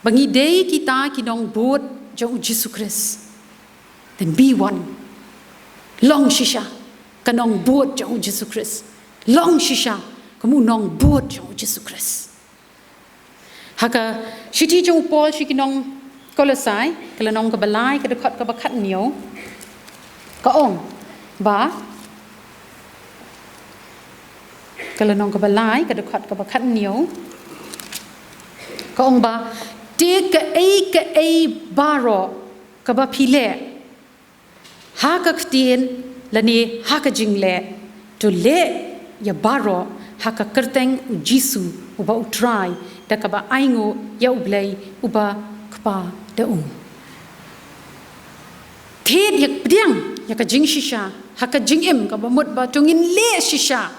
ba ngi dei kita ki nongbud jong u Jisu Khrist, then be one. Long shisha ka nongbud jong u Jisu Khrist. Long shisha kum u nongbud jong u Jisu Khrist. Ha ka shithi jong u Paul sha ki nong Kolosai, ka lynnong kaba lai, ka dkhot kaba khathynñiew, ka ong ba, ka lynnong kaba lai, ka dkhot kaba khathynñiew, ka ong ba, te kaei kaei baroh kaba phi leh ha ka ktien lane ha ka jingleh, to leh ïa baroh ha ka kyrteng u Jisu uba u Trai, da kaba ainguh ïa U Blei uba Kpa da u. Thied ïa, pdiang ïa ka jingshisha ha ka jingim, kaba mut ba to ngin leh shisha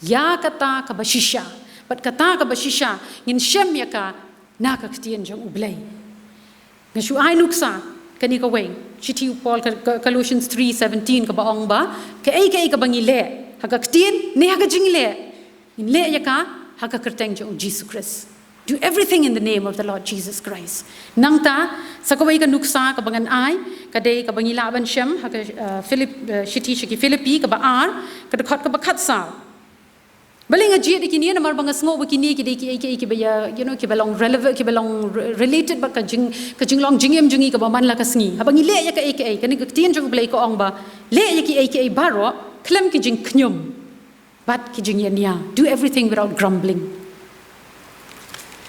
ïa kata kaba shisha. Bad kata kaba shisha ngin shem ïa ka na ka ktien jong U Blei. Nga shu ai nuksa kane kawei, shithi u Paul, ka, ka, Colossians three seventeen, kaba ong ba kaei kaei kaba ngi leh ha ka ktien ne ha ka jingleh, ngin leh ïa ka ha ka kyrteng jong u Jisu Khrist. Do everything in the name of the Lord Jesus Christ. Nangta, sa kawei ka nuksa kaba ngan ai, ka dei kaba ngi lah ban shem ha ka, uh, Philip, uh, shithi sha ki Philippi kaba ar, ka dkhot kaba khatsaw. Balei nga jied ïa kine? Namar ba nga sngew ba kine ki dei kiei kiei kiba ïa, you know, kiba long relevant, kiba long re-, related bad ka jing, ka jinglong jingim jong ngi kaba man la ka sngi. Haba ngi leh ïa kaei kaei, kane ka ktien jong U Blei ka ong ba leh ïa kiei kiei baroh khlem ki jingkhñium bad ki jingïania. Do everything without grumbling.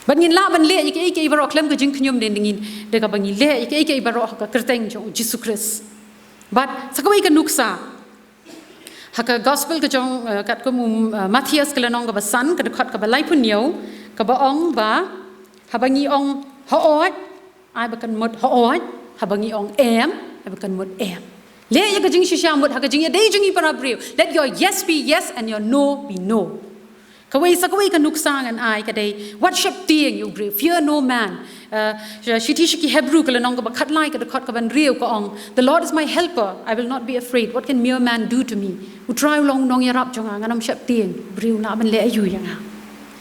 Bad ngin lah ban leh ïa kiei kiei baroh khlem ka jingkhñium, dei ngin, da kaba ngi leh ïa kiei kiei baroh ha ka kyrteng jong u Jisu Khrist. Bad sa kawei ka nuksa ha ka gospel ka jong, eh, katkum u, eh, Mathaios, ka lynnong kaba san, ka dkhot kaba laiphew hynñiew, kaba ong ba haba ngi ong hooid, ai ba kan mut hooid, haba ngi ong em, ai ba kan mut em. Leh ïa ka jingshisha mut ha ka jingïadei jong ngi para briew. Let your yes be yes and your no be no. Kawei, sa kawei ka nuksa ngan ai, ka dei wat sheptieng ïa u briew. Fear no man. Uh, shithi sha ki Hebru, ka lynnong kaba khatlai, ka dkhot kaba hynriew, ka ong, "The Lord is my helper, I will not be afraid. What can mere man do to me?" U Trai u long u nongïarap jong nga, ngan ym sheptieng briew lah ban leh aïu ïa nga.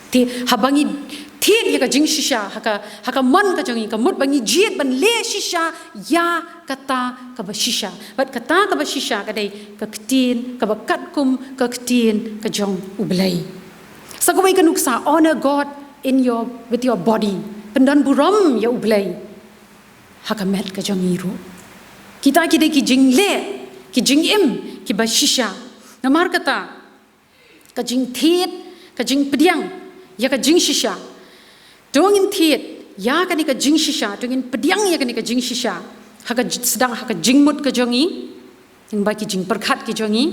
Te haba ngi thied ïa ka jingshisha ha ka, ha ka mon ka jong ngi, ka mut ba ngi jied ban leh shisha ïa kata kaba shisha. Bad kata kaba shisha ka dei ka ktien kaba katkum ka ktien ka jong U Blei. Sa kawei ka nuksa, honor God in your, with your body. Pyndonburom ïa U Blei ha ka met ka jong ngi ruh. Kita ki dei ki jingleh, ki jingim kiba shisha. Namar kata, ka jingthied, ka jingpdiang ïa ka jingshisha. To ngin thied ïa kane ka jingshisha, to ngin pdiang ïa kane ka jingshisha ha ka j-, sdang ha ka jingmut ka jong ngi, lyngba ki jingpyrkhat ki jong ngi,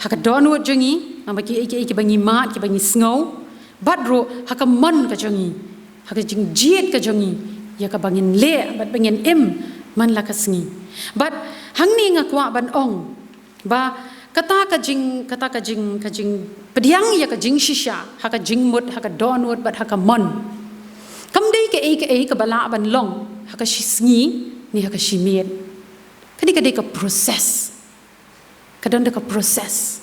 ha ka dohnud jong ngi, lyngba kiei kiei kiba ngi mad, kiba ngi sngew, bad ruh ha ka mon ka jong ngi, ha ka jingjied ka jong ngi ïa kaba ngin leh bad ba ngin im man la ka sngi. Bad hangne nga kwah ban ong ba kata ka jing, kata ka jing, ka jingpdiang ïa ka jingshisha ha ka jingmut, ha ka dohnud bad ha ka mon, kam dei kaei kaei kaba lah ban long ha ka shi sngi ne ha ka shi miet. Kane ka dei ka process. Ka don da ka process.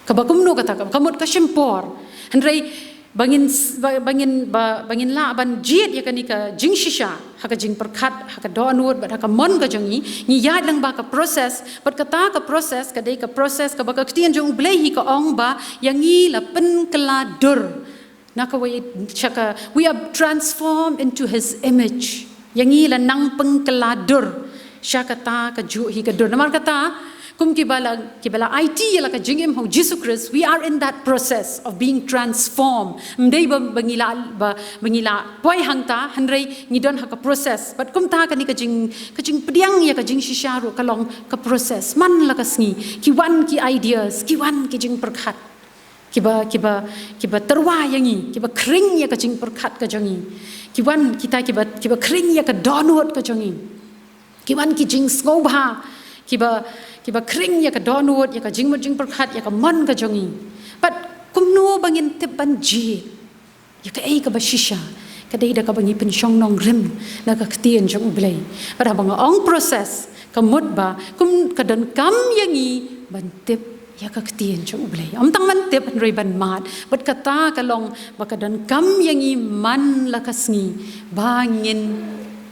Kaba kumno kata, ka, ka mut ka shim por. Hynrei ba ngin s-, ba, ba ngin, ba, ba ngin lah ban jied ïa kane ka jingshisha ha ka jingpyrkhat, ha ka dohnud bad ha ka mon ka jong ngi, ngi ïaid lyngba ka process. Bad kata ka process ka dei ka process kaba ka ktien jong U Blei hi ka ong ba ïa ngi la pynkylla dur na kawei sha ka, we are transformed into his image. ïa ngi la nang pynkylla dur sha kata kajuh hi ka dur. Namar kata, kum kiba la, kiba la aiti ïa la ka jingim ha u Jisu Khrist, we are in that process of being transformed. Ym dei ba, ba ngi la, ba, ba ngi la poi hangta, hynrei ngi don ha ka process. Bad kumta kane ka jing, ka jingpdiang ïa ka jingshisha ruh ka long ka process. Man la ka sngi, ki wan ki ideas, ki wan ki jingpyrkhat. Kiba, kiba, kiba tyrwa ïa ngi, kiba khring ïa ka jingpyrkhat ka jong ngi. Ki wan kita kiba, kiba khring ïa ka dohnud ka jong ngi. Ki wan ki jingsngewbha, kiba, kiba khring ïa ka dohnud, ïa ka jingmut jingpyrkhat, ïa ka mon ka jong ngi. Bad kumno ba ngin tip ban jied ïa kaei kaba shisha, ka dei da kaba ngi pynshong nongrim na ka ktien jong U Blei. Bad haba nga ong process, ka mut ba kum ka donkam ïa ngi ban tip ïa ka ktien jong U Blei. Ym tang ban tip hynrei ban mad. Bad kata ka long ba ka donkam ïa ngi man la ka sngi ba ngin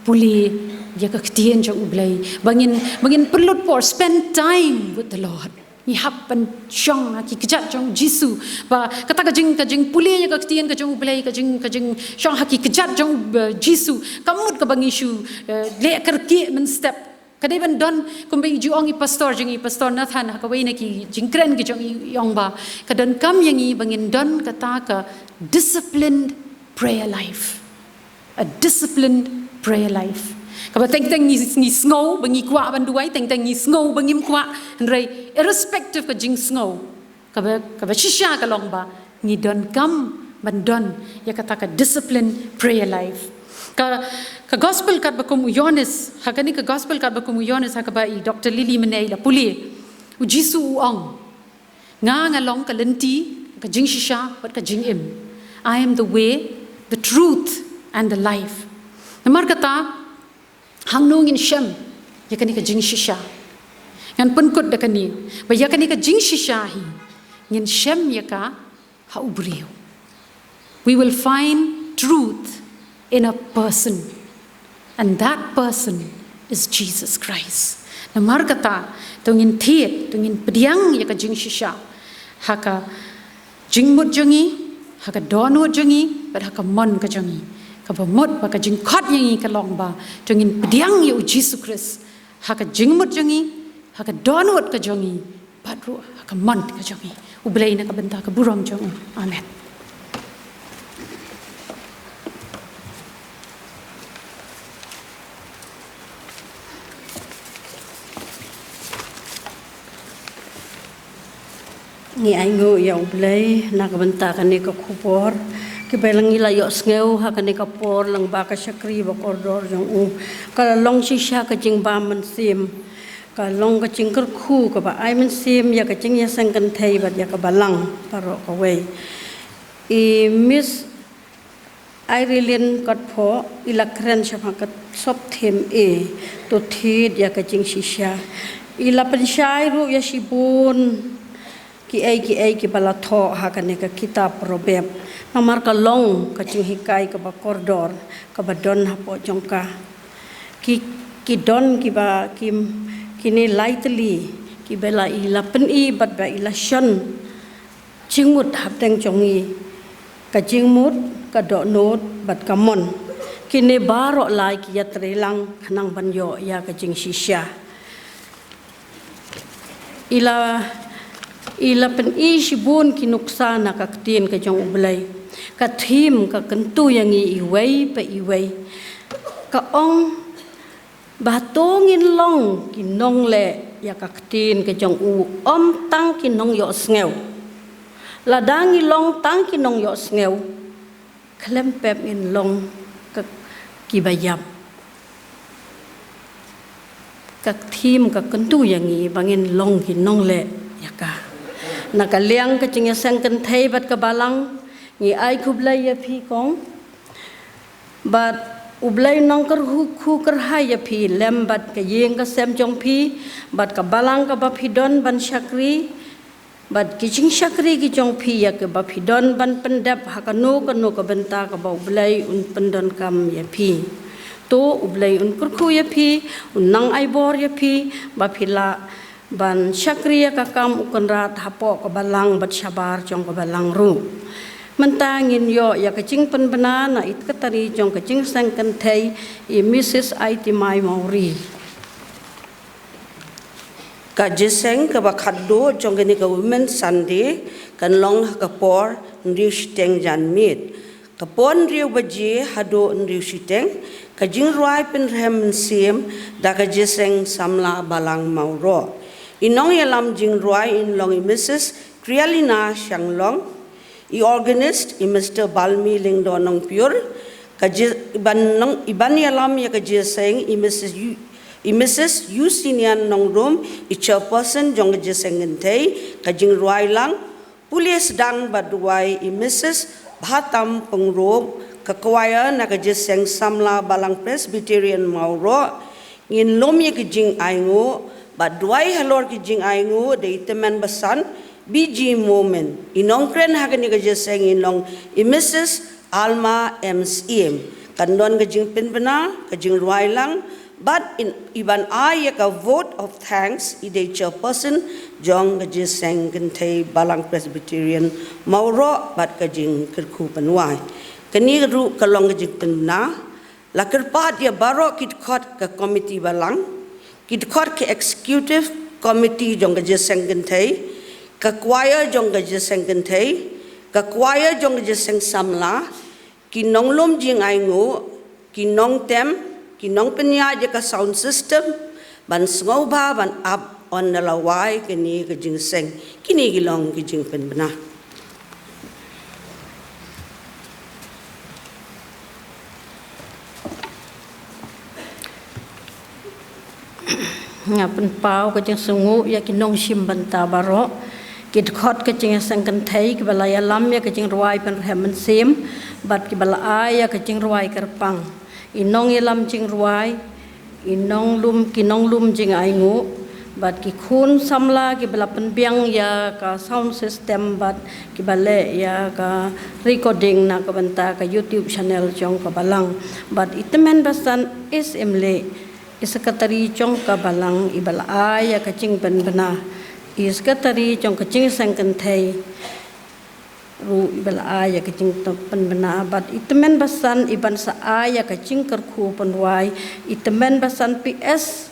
pule ïa ka ktien jong U Blei, ba ngin, ba ngin pynlut por, spend time with the Lord. Ngi hap ban shong ha ki kjat jong U Jisu. Ba kata ka jing, ka jingpule ïa ka ktien ka jong U Blei, ka jing, ka jingshong ha ki kjat jong U Jisu, ka mut kaba ngi shu, eh, leh kyrkieh mynstep. Ka dei ban don, kumba i ju ong i pastor jong ngi, Pastor Nathan, ha kawei na ki jingkren ki jong i, i ong ba ka donkam ïa ngi ba ngin don kata ka disciplined prayer life. A disciplined prayer life. Kaba teng teng ngi, ngi sngew ba ngi kwah ban duwai, teng teng ngi sngew ba ngim kwah, hynrei irrespective ka jingsngew, kaba, kaba shisha ka long ba ngi donkam ban don ïa kata ka disciplined prayer life. Ka, ka gospel katba kum u Ïoannis, ha kane ka gospel katba kum u Ïoannis, ha kaba i Doctor Lily mynne i la pule, u Jisu u ong, nga, nga long ka lynti, ka jingshisha bad ka jingim. I am the way, the truth, and the life. Namar kata, hangno ngin shem ïa kane ka jingshisha? Ngan pynkut da kane, ba ïa kane ka jingshisha hi ngin shem ïa ka ha u briew. We will find truth in a person, and that person is Jesus Christ. Namar kata, to ngin thied, to ngin pdiang ïa ka jingshisha ha ka jingmut jong ngi, ha ka dohnud jong ngi, bad ha ka mon ka jong ngi. Kaba mut ba ka jingkhot ïa ngi ka long ba to ngin pdiang ïa u Jisu Khrist ha ka jingmut jong ngi, ha ka dohnud ka jong ngi, bad ruh ha ka mon ka jong ngi. U Blei na ka bynta ka burom jong u. Amen. Ngi ainguh ïa U Blei na ka bynta kane ka khubor kiba la ngi la ïohsngew ha kane ka por lyngba ka shakri ba kordor jong u. Ka la long shisha ka jingbam mynsiem, ka long ka jingkyrkhu kaba ai mynsiem ïa ka jingïaseng kynthei bad ïa ka balang baroh kawei. I Miss Irene Katphoh i la kren shaphang ka sub theme A, to thied ïa ka jingshisha. I la pynshai ruh ïa shibun kiei kiei kiba la thoh ha kane ka kitab Proverb. Namar ka long ka jinghikai kaba kordor kaba don hapoh jong ka. Ki, ki don kiba, ki, kine lai tylli kiba la i la pyni bad ba i la shon jingmut hapdeng jong ngi, ka jingmut, ka dohnud bad ka mon. Kine baroh lai ki ïatreilang khnang ban ïoh ïa ka jingshisha. I la, i la pyni shibun ki nuksa na ka ktien ka jong U Blei. Ka theme ka kyntu ïa ngi iwei pa iwei. Ka ong ba to ngin long ki nongleh ïa ka ktien ka jong u, ym tang ki nongïohsngew. Lada ngi long tang ki nongïohsngew, khlem pep ngin long ka, kiba ïap. Ka theme ka kyntu ïa ngi ba ngin long ki nongleh ïa ka. Na ka liang ka jingïaseng kynthei bad ka balang, ngi ai khublei ïa phi kong. Bad U Blei un kyrkhu kyrhai ïa phi lem bad ka ïing ka sem jong phi, bad ka balang kaba phi don ban shakri, bad ki jingshakri ki jong phi ïa kiba phi don ban pyndep ha kano kano ka bynta kaba U Blei un pyndonkam ïa phi. To U Blei un kyrkhu ïa phi, un nang ai bor ïa phi, ba phi lah ban shakri ïa ka kam U Kynrad hapoh ka balang bad shabar jong ka balang ruh. Mynta ngin ïoh ïa ka jingpynbna na i Secretary jong ka jingseng kynthei, i Mrs Aitimai Mawrie. Ka jingïaseng kaba khatduh jong kane ka Women's Sunday kan long ha ka por hynriew shiteng janmiet. Ka por hynriew baje haduh hynriew shiteng, ka jingrwai pynrhem mynsiem da ka jingïaseng samla Balang Mawroh. I nongïalam jingrwai in long i Mrs Krialina Shanglong. I organist i Mr Balmi Lyngdoh Nongpyiur. Ka ji-, i ban nong-, i ban ïalam ïa ka jingïaseng i Mrs Yu-, i Mrs Yusinian Nongrum, i chairperson jong ka jingïaseng kynthei. Ka jingrwai lang pule sdang bad duwai i Mrs Bhatam Pyngrope. Ka choir na ka jingïaseng samla Balang Presbyterian Mawroh. Ngin lum ïa ka jingainguh bad duwai halor ka jingainguh da i tymmen basan B G Momin. I nongkren ha kane ka jingïaseng in long i Mrs Alma M Syiem. Kan don ka jingpynbna, ka jingrwai lang bad in, i ban ai ïa ka vote of thanks i dei chairperson jong ka jingïaseng kynthei Balang Presbyterian Mawroh bad ka jingkyrkhu pynwai. Kane ruh ka long ka jingpynbna. La kyrpad ïa baroh ki dkhot ka komiti balang, ki dkhot ka executive committee jong ka jingïaseng kynthei, ka choir jong ka jingïaseng kynthei, ka choir jong ka jingïaseng samla, ki nonglum jingainguh, ki nongtem, ki nongpynïaid ïa ka sound system, ban sngewbha ban ap ynda la wai kane ka jingïaseng. Kine ki long ki jingpynbna. Nga pynpaw ka jingsngewnguh ïa ki nongshim bynta baroh, ki dkhot ka jingïaseng kynthei kiba la ïalam ïa ka jingrwai pynrhem mynsiem bad kiba la ai ïa ka jingrwai kyrpang, i nongïalam jingrwai, i nonglum, ki nonglum jingainguh bad ki khun samla kiba la pynbiang ïa ka sound system bad kiba leh ïa ka recording na ka bynta ka YouTube channel jong ka balang. Bad i tymmen basan S M L, i secretary jong ka balang iba la ai ïa ka jingpynbna, i secretary jong ka jingïaseng kynthei ruh iba la ai ïa ka jingpynbna bad i tymmen basan i ban sa ai ïa ka jingkyrkhu pynwai, i tymmen basan P S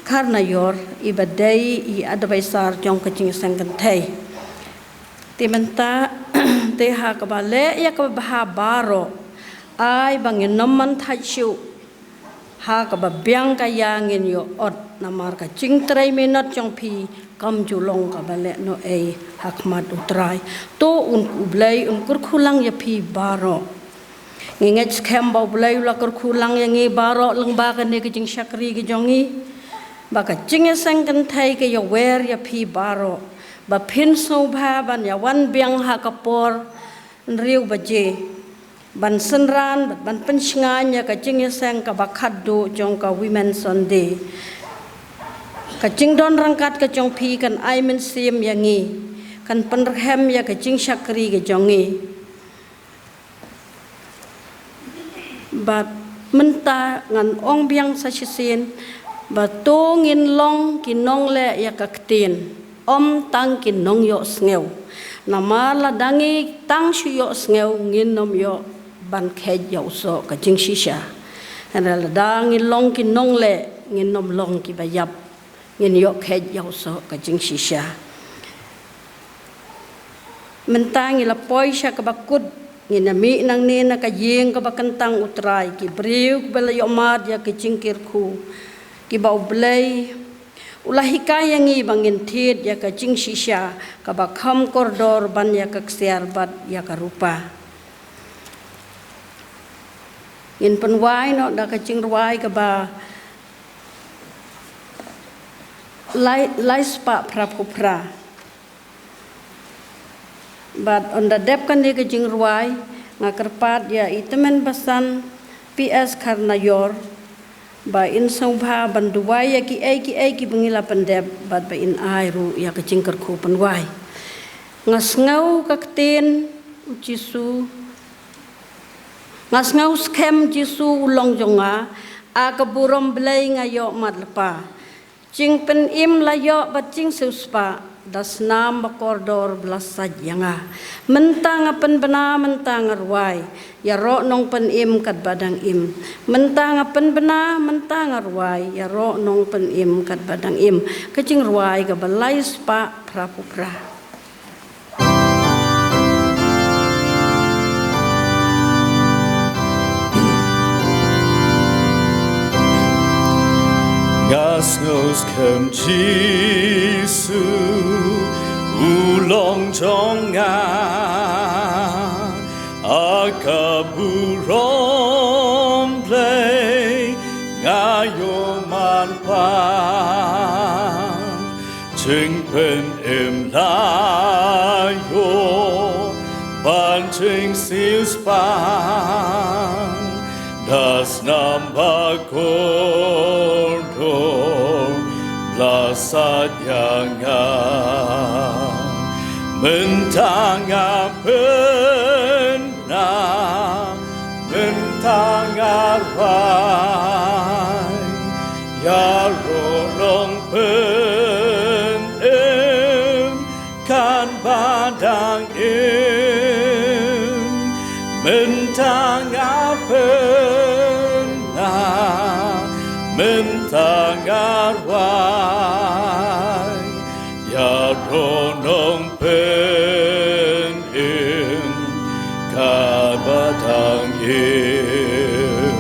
Kharnaior iba dei i advisor jong ka jingïaseng kynthei. Te mynta te ha kaba leh ïa kaba bha baroh, ai ba ngin ym man thait shuh ha kaba biang ka ïa ngin ïoh ot, namar ka jingtrei minot jong phi kam ju long kaba lehnohei ha khmat U Trai. To un, U Blei un kyrkhu lang ïa phi baroh. Ngi ngeit skhem ba U Blei u la kyrkhu lang ïa ngi baroh lyngba kane ka jingshakri ka jong ngi, ba ka jingïaseng kynthei ka ïawer ïa phi baroh, ba phin sngewbha ban ïawan biang ha ka por hynriew baje ban synran bad ban pynshngaiñ ïa ka jingïaseng kaba khatduh jong ka Women's Sunday. Ka jingdon ryngkat ka jong phi kan ai mynsiem ïa ngi, kan pynrhem ïa ka jingshakri ka jong ngi. Bad mynta ngan ong biang sa shisien ba to ngin long ki nongleh ïa ka ktien, ym tang ki nongïohsngew. Namar lada ngi tang shu ïohsngew ngin ym ïoh ban kheit ïa u soh ka jingshisha. Hynrei lada ngin long ki nongleh ngin ym long kiba ïap, ngin ïoh kheit ïa u soh ka jingshisha. Mynta ngi la poi sha kaba kut, ngin ïa mih nangne na ka ïing kaba kyntang U Trai, ki briew kiba la ïohmad ïa ka jingkyrkhu, kiba U Blei u la hikai ïa ngi ba ngin thied ïa ka jingshisha kaba kham kordor ban ïa ka ksiar bad ïa ka rupa. Ngin pynwai noh da ka jingrwai kaba lai, lai spah phra phew phra. Bad ynda dep kane ka jingrwai, nga kyrpad ïa i tymmen basan P S Kharnaior ba in sngewbha ban duwai ïa kiei kiei kiba ngi la pyndep bad ba in ai ruh ïa ka jingkyrkhu pynwai. Nga sngew ka ktien U Jisu, nga sngew skhem Jisu u long jong nga, a ka burom Blei nga ïohmad lypa. Jingpynim la ïoh bad jingsiewspah, Da snam ba kordor ba la sait ïa nga. Mynta nga pynbna, mynta nga rwai. Ïaroh nongpynim katba dang im. Mynta nga pynbna, mynta nga rwai. Ïaroh nongpynim katba dang im. Ka jingrwai kaba lai spah phra phew phra. Nga sngewskhem Jisu u long jong nga, ha ka burom Blei nga ïoh manpa. Jingpynim la ïoh ban jingsiewspah, da snam ba kordor ba la sait ïa nga. Mynta nga pyn na mynta nga rwai, ïaroh nongpynim katba dang im. Mynta nga pyn na mynta nga rwai, ïaroh nongpynim katba dang im.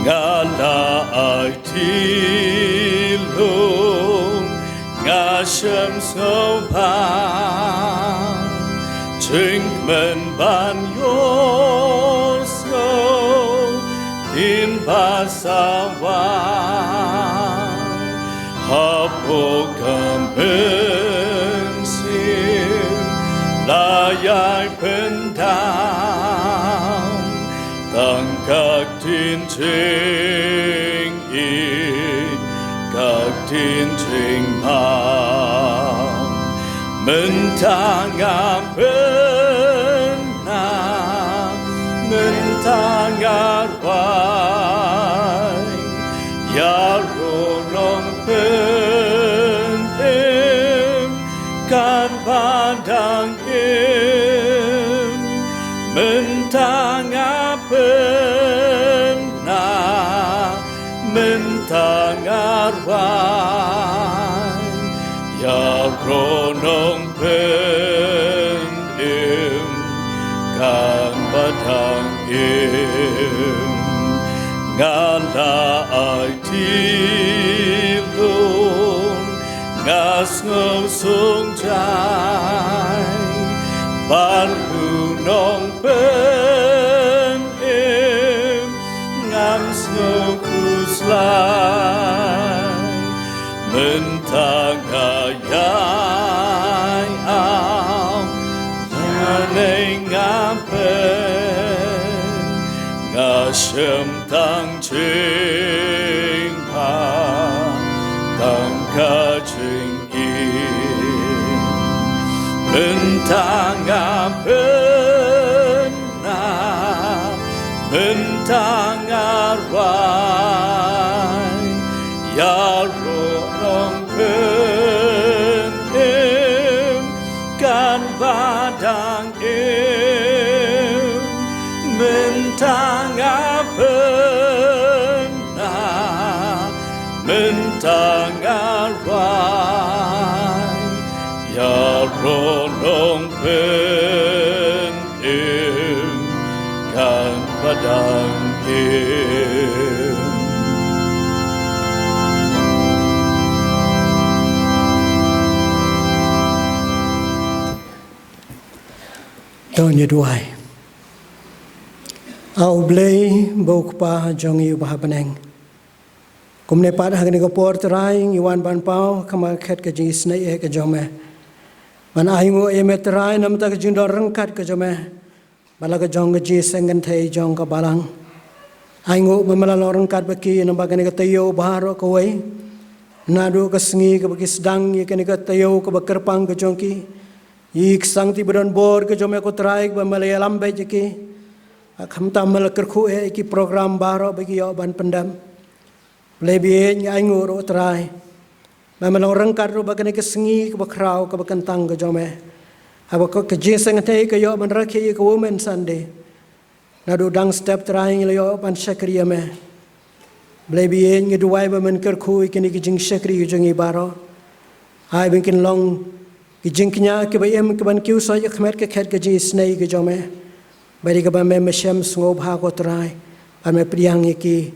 Nga la aiti lum, nga shem sngewbha jingkmen ban ïohsngew ktien ba sawa. Hapoh ka mynsiem la ïai pyndam tang ka ktien jingïeit, ka ktien jingmang. Mynta nga pyn na mynta nga rwai, ïaroh nongpynim katba dang im. Mynta nga pyn na mynta nga rwai, ïaroh nongpynim katba dang im. Nga la aiti lum, nga sngewsuk jai, ban lut nongpynim, ngam sngew khuslai. Mynta nga ïai am, nga nei nga pyn, nga shem tang jingpang, tang ka jing Mynta nga pyn na, mynta nga rwai, ïaroh nongpynim katba dang im. Mynta nga pyn na, mynta nga rwai, ïaroh nongpynim katba dang im. To ngin ïa duwai. A U Blei, ba U Kpa jong ngi uba ha bneng. Kumne pat ha kane ka por Trai ngi wan ban paw ha khmat ka jingïaseng eh ka jong me. Ban ainguh ïa me Trai namar ka jingdon ryngkat ka jong me bad la ka jong ka jingïaseng kynthei jong ka balang. Ainguh ba me la long ryngkat bad ki namar kane ka taïew baroh kawei. Naduh ka sngi kaba ki sdang ïa kane ka taïew kaba kyrpang ka jong ki. Ïa ki sangti ba don bor ka jong me ko Trai ba me la ïalam beit ïa ki. Khamtam me la kyrkhu eh ïa ki program baroh ba ki ïoh ban pyndep. Blei bad ngi ainguh ruh Trai. Ba me long ryngkat ruh bad kane ka sngi kaba khraw kaba kyntang ka jong me. Haba ka jingïaseng kynthei ka ïoh ban rakhe ïa ka Women Sunday. Naduh dang step Trai ngi la ïoh ban shakri ïa me. Blei baieit, ngi duwai ba men kyrkhu ïa kine ki jingshakri ki jong ngi baroh. Ai ba kin long ki jingkñia kiba im kiban kiew soi ïa ka met ka khet ka jingisynei ka jong me. Bad ïa kaba me, me shem sngewbha ko Trai. Bad me pdiang ïa ki.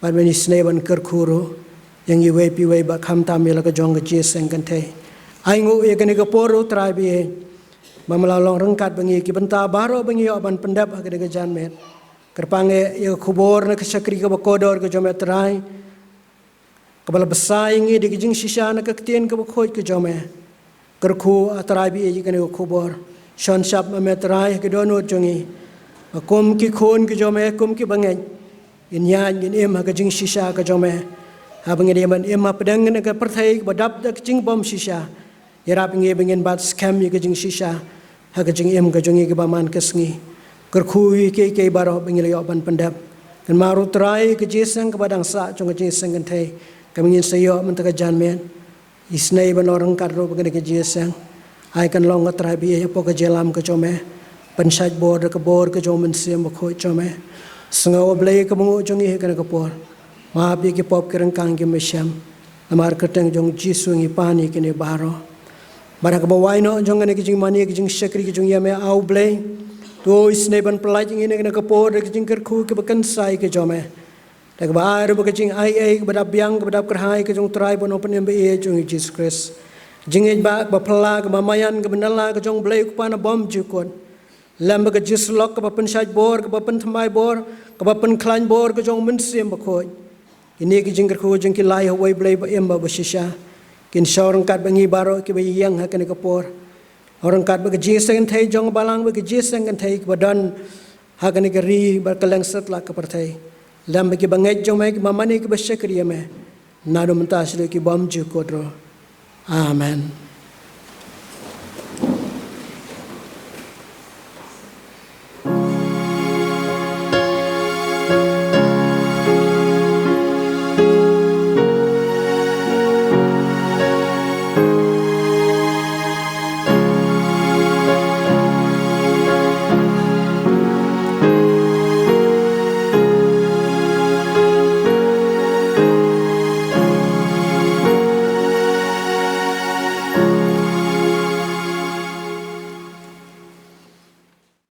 Bad men isynei ban kyrkhu ruh ïa ngi iwei pa iwei bad khamtam ïa la ka jong ka jingïaseng kynthei. Ai nguh ïa kane ka por ruh Trai baieit. Ba me la long ryngkat bad ngi ki bynta baroh ba ngi ïoh ban pyndep ha kane ka janmiet. Kyrpang eh ïa ka khubor na ka shakri kaba kordor ka jong me Trai. Kaba la bsa ïa ngi da ka jingshisha na ka ktien kaba khuid ka jong me. Kyrkhu ah Trai baieit ïa kane ka khubor. Shon shap ma me Trai ha ki dohnud jong ngi. Ba kum ki khun ka jong me, kum ki bangeit, ngin ïaid ngin im ha ka jingshisha ka jong me. Haba ngin ïaid ban im hapdeng kane ka pyrthei kaba dap da ka jingbymshisha. Ïarap ïa ngi ba ngin bat skhem ïa ka jingshisha ha ka jingim ka jong ngi kaba man ka sngi. Kyrkhu ïa kiei kiei baroh ba ngi la ïoh ban pyndep. Kynmaw ruh Trai ka jingïaseng kaba dang sah jong ka jingïaseng kynthei kaba ngin sa ïoh mynta ka janmiet. Isynei ban long ryngkat ruh bad kane ka jingïaseng. Ai kan long ko Trai baieit hapoh ka jingïalam ka jong me. Pynshait bor da ka bor ka jong u Mynsiem Bakhuid jong me. Sngew Blei kaba nguh jong ngi ha kane ka por. Map ïa ki pop ki ryngkang ki me shem. Namar kyrteng jong u Jisu ngi pan ïa kine baroh. Bad ha kaba wai noh jong kane ka jingmane ka jingshakri ka jong ngi ïa me A U Blei. To isynei ban pyllait ïa ngi na kane ka por da ka jingkyrkhu kaba kynsai ka jong me. Da kaba ai ruh ba ka jingaiei kaba dap biang kaba dap kyrhai ka jong u Trai bad u Nongpynim baieit jong ngi Jisu Khrist. Jingngeit ba kaba phylla kaba maïan kaba nylla ka jong u Blei u Kpa nabym jukut. Lem bad ka jingsyllok kaba pynshait bor, kaba pynthymmai bor, kaba pynkhlaiñ bor ka jong u Mynsiem Bakhuid. Kine ki jingkyrkhu jong ngi ki la ïa uwei u Blei ba im bad ba shisha. Kin shong ryngkat bad ngi baroh kiba ïeng ha kane ka por. Shong ryngkat bad ka jingïaseng kynthei jong ka balang bad ka jingïaseng kynthei kaba don ha kane ka ri bad kylleng satlak ka pyrthei. Lem bad ki bangeit jong me, kiba mane kiba shakri ïa me. Naduh mynta shaduh ki bymjukut ruh. Amen.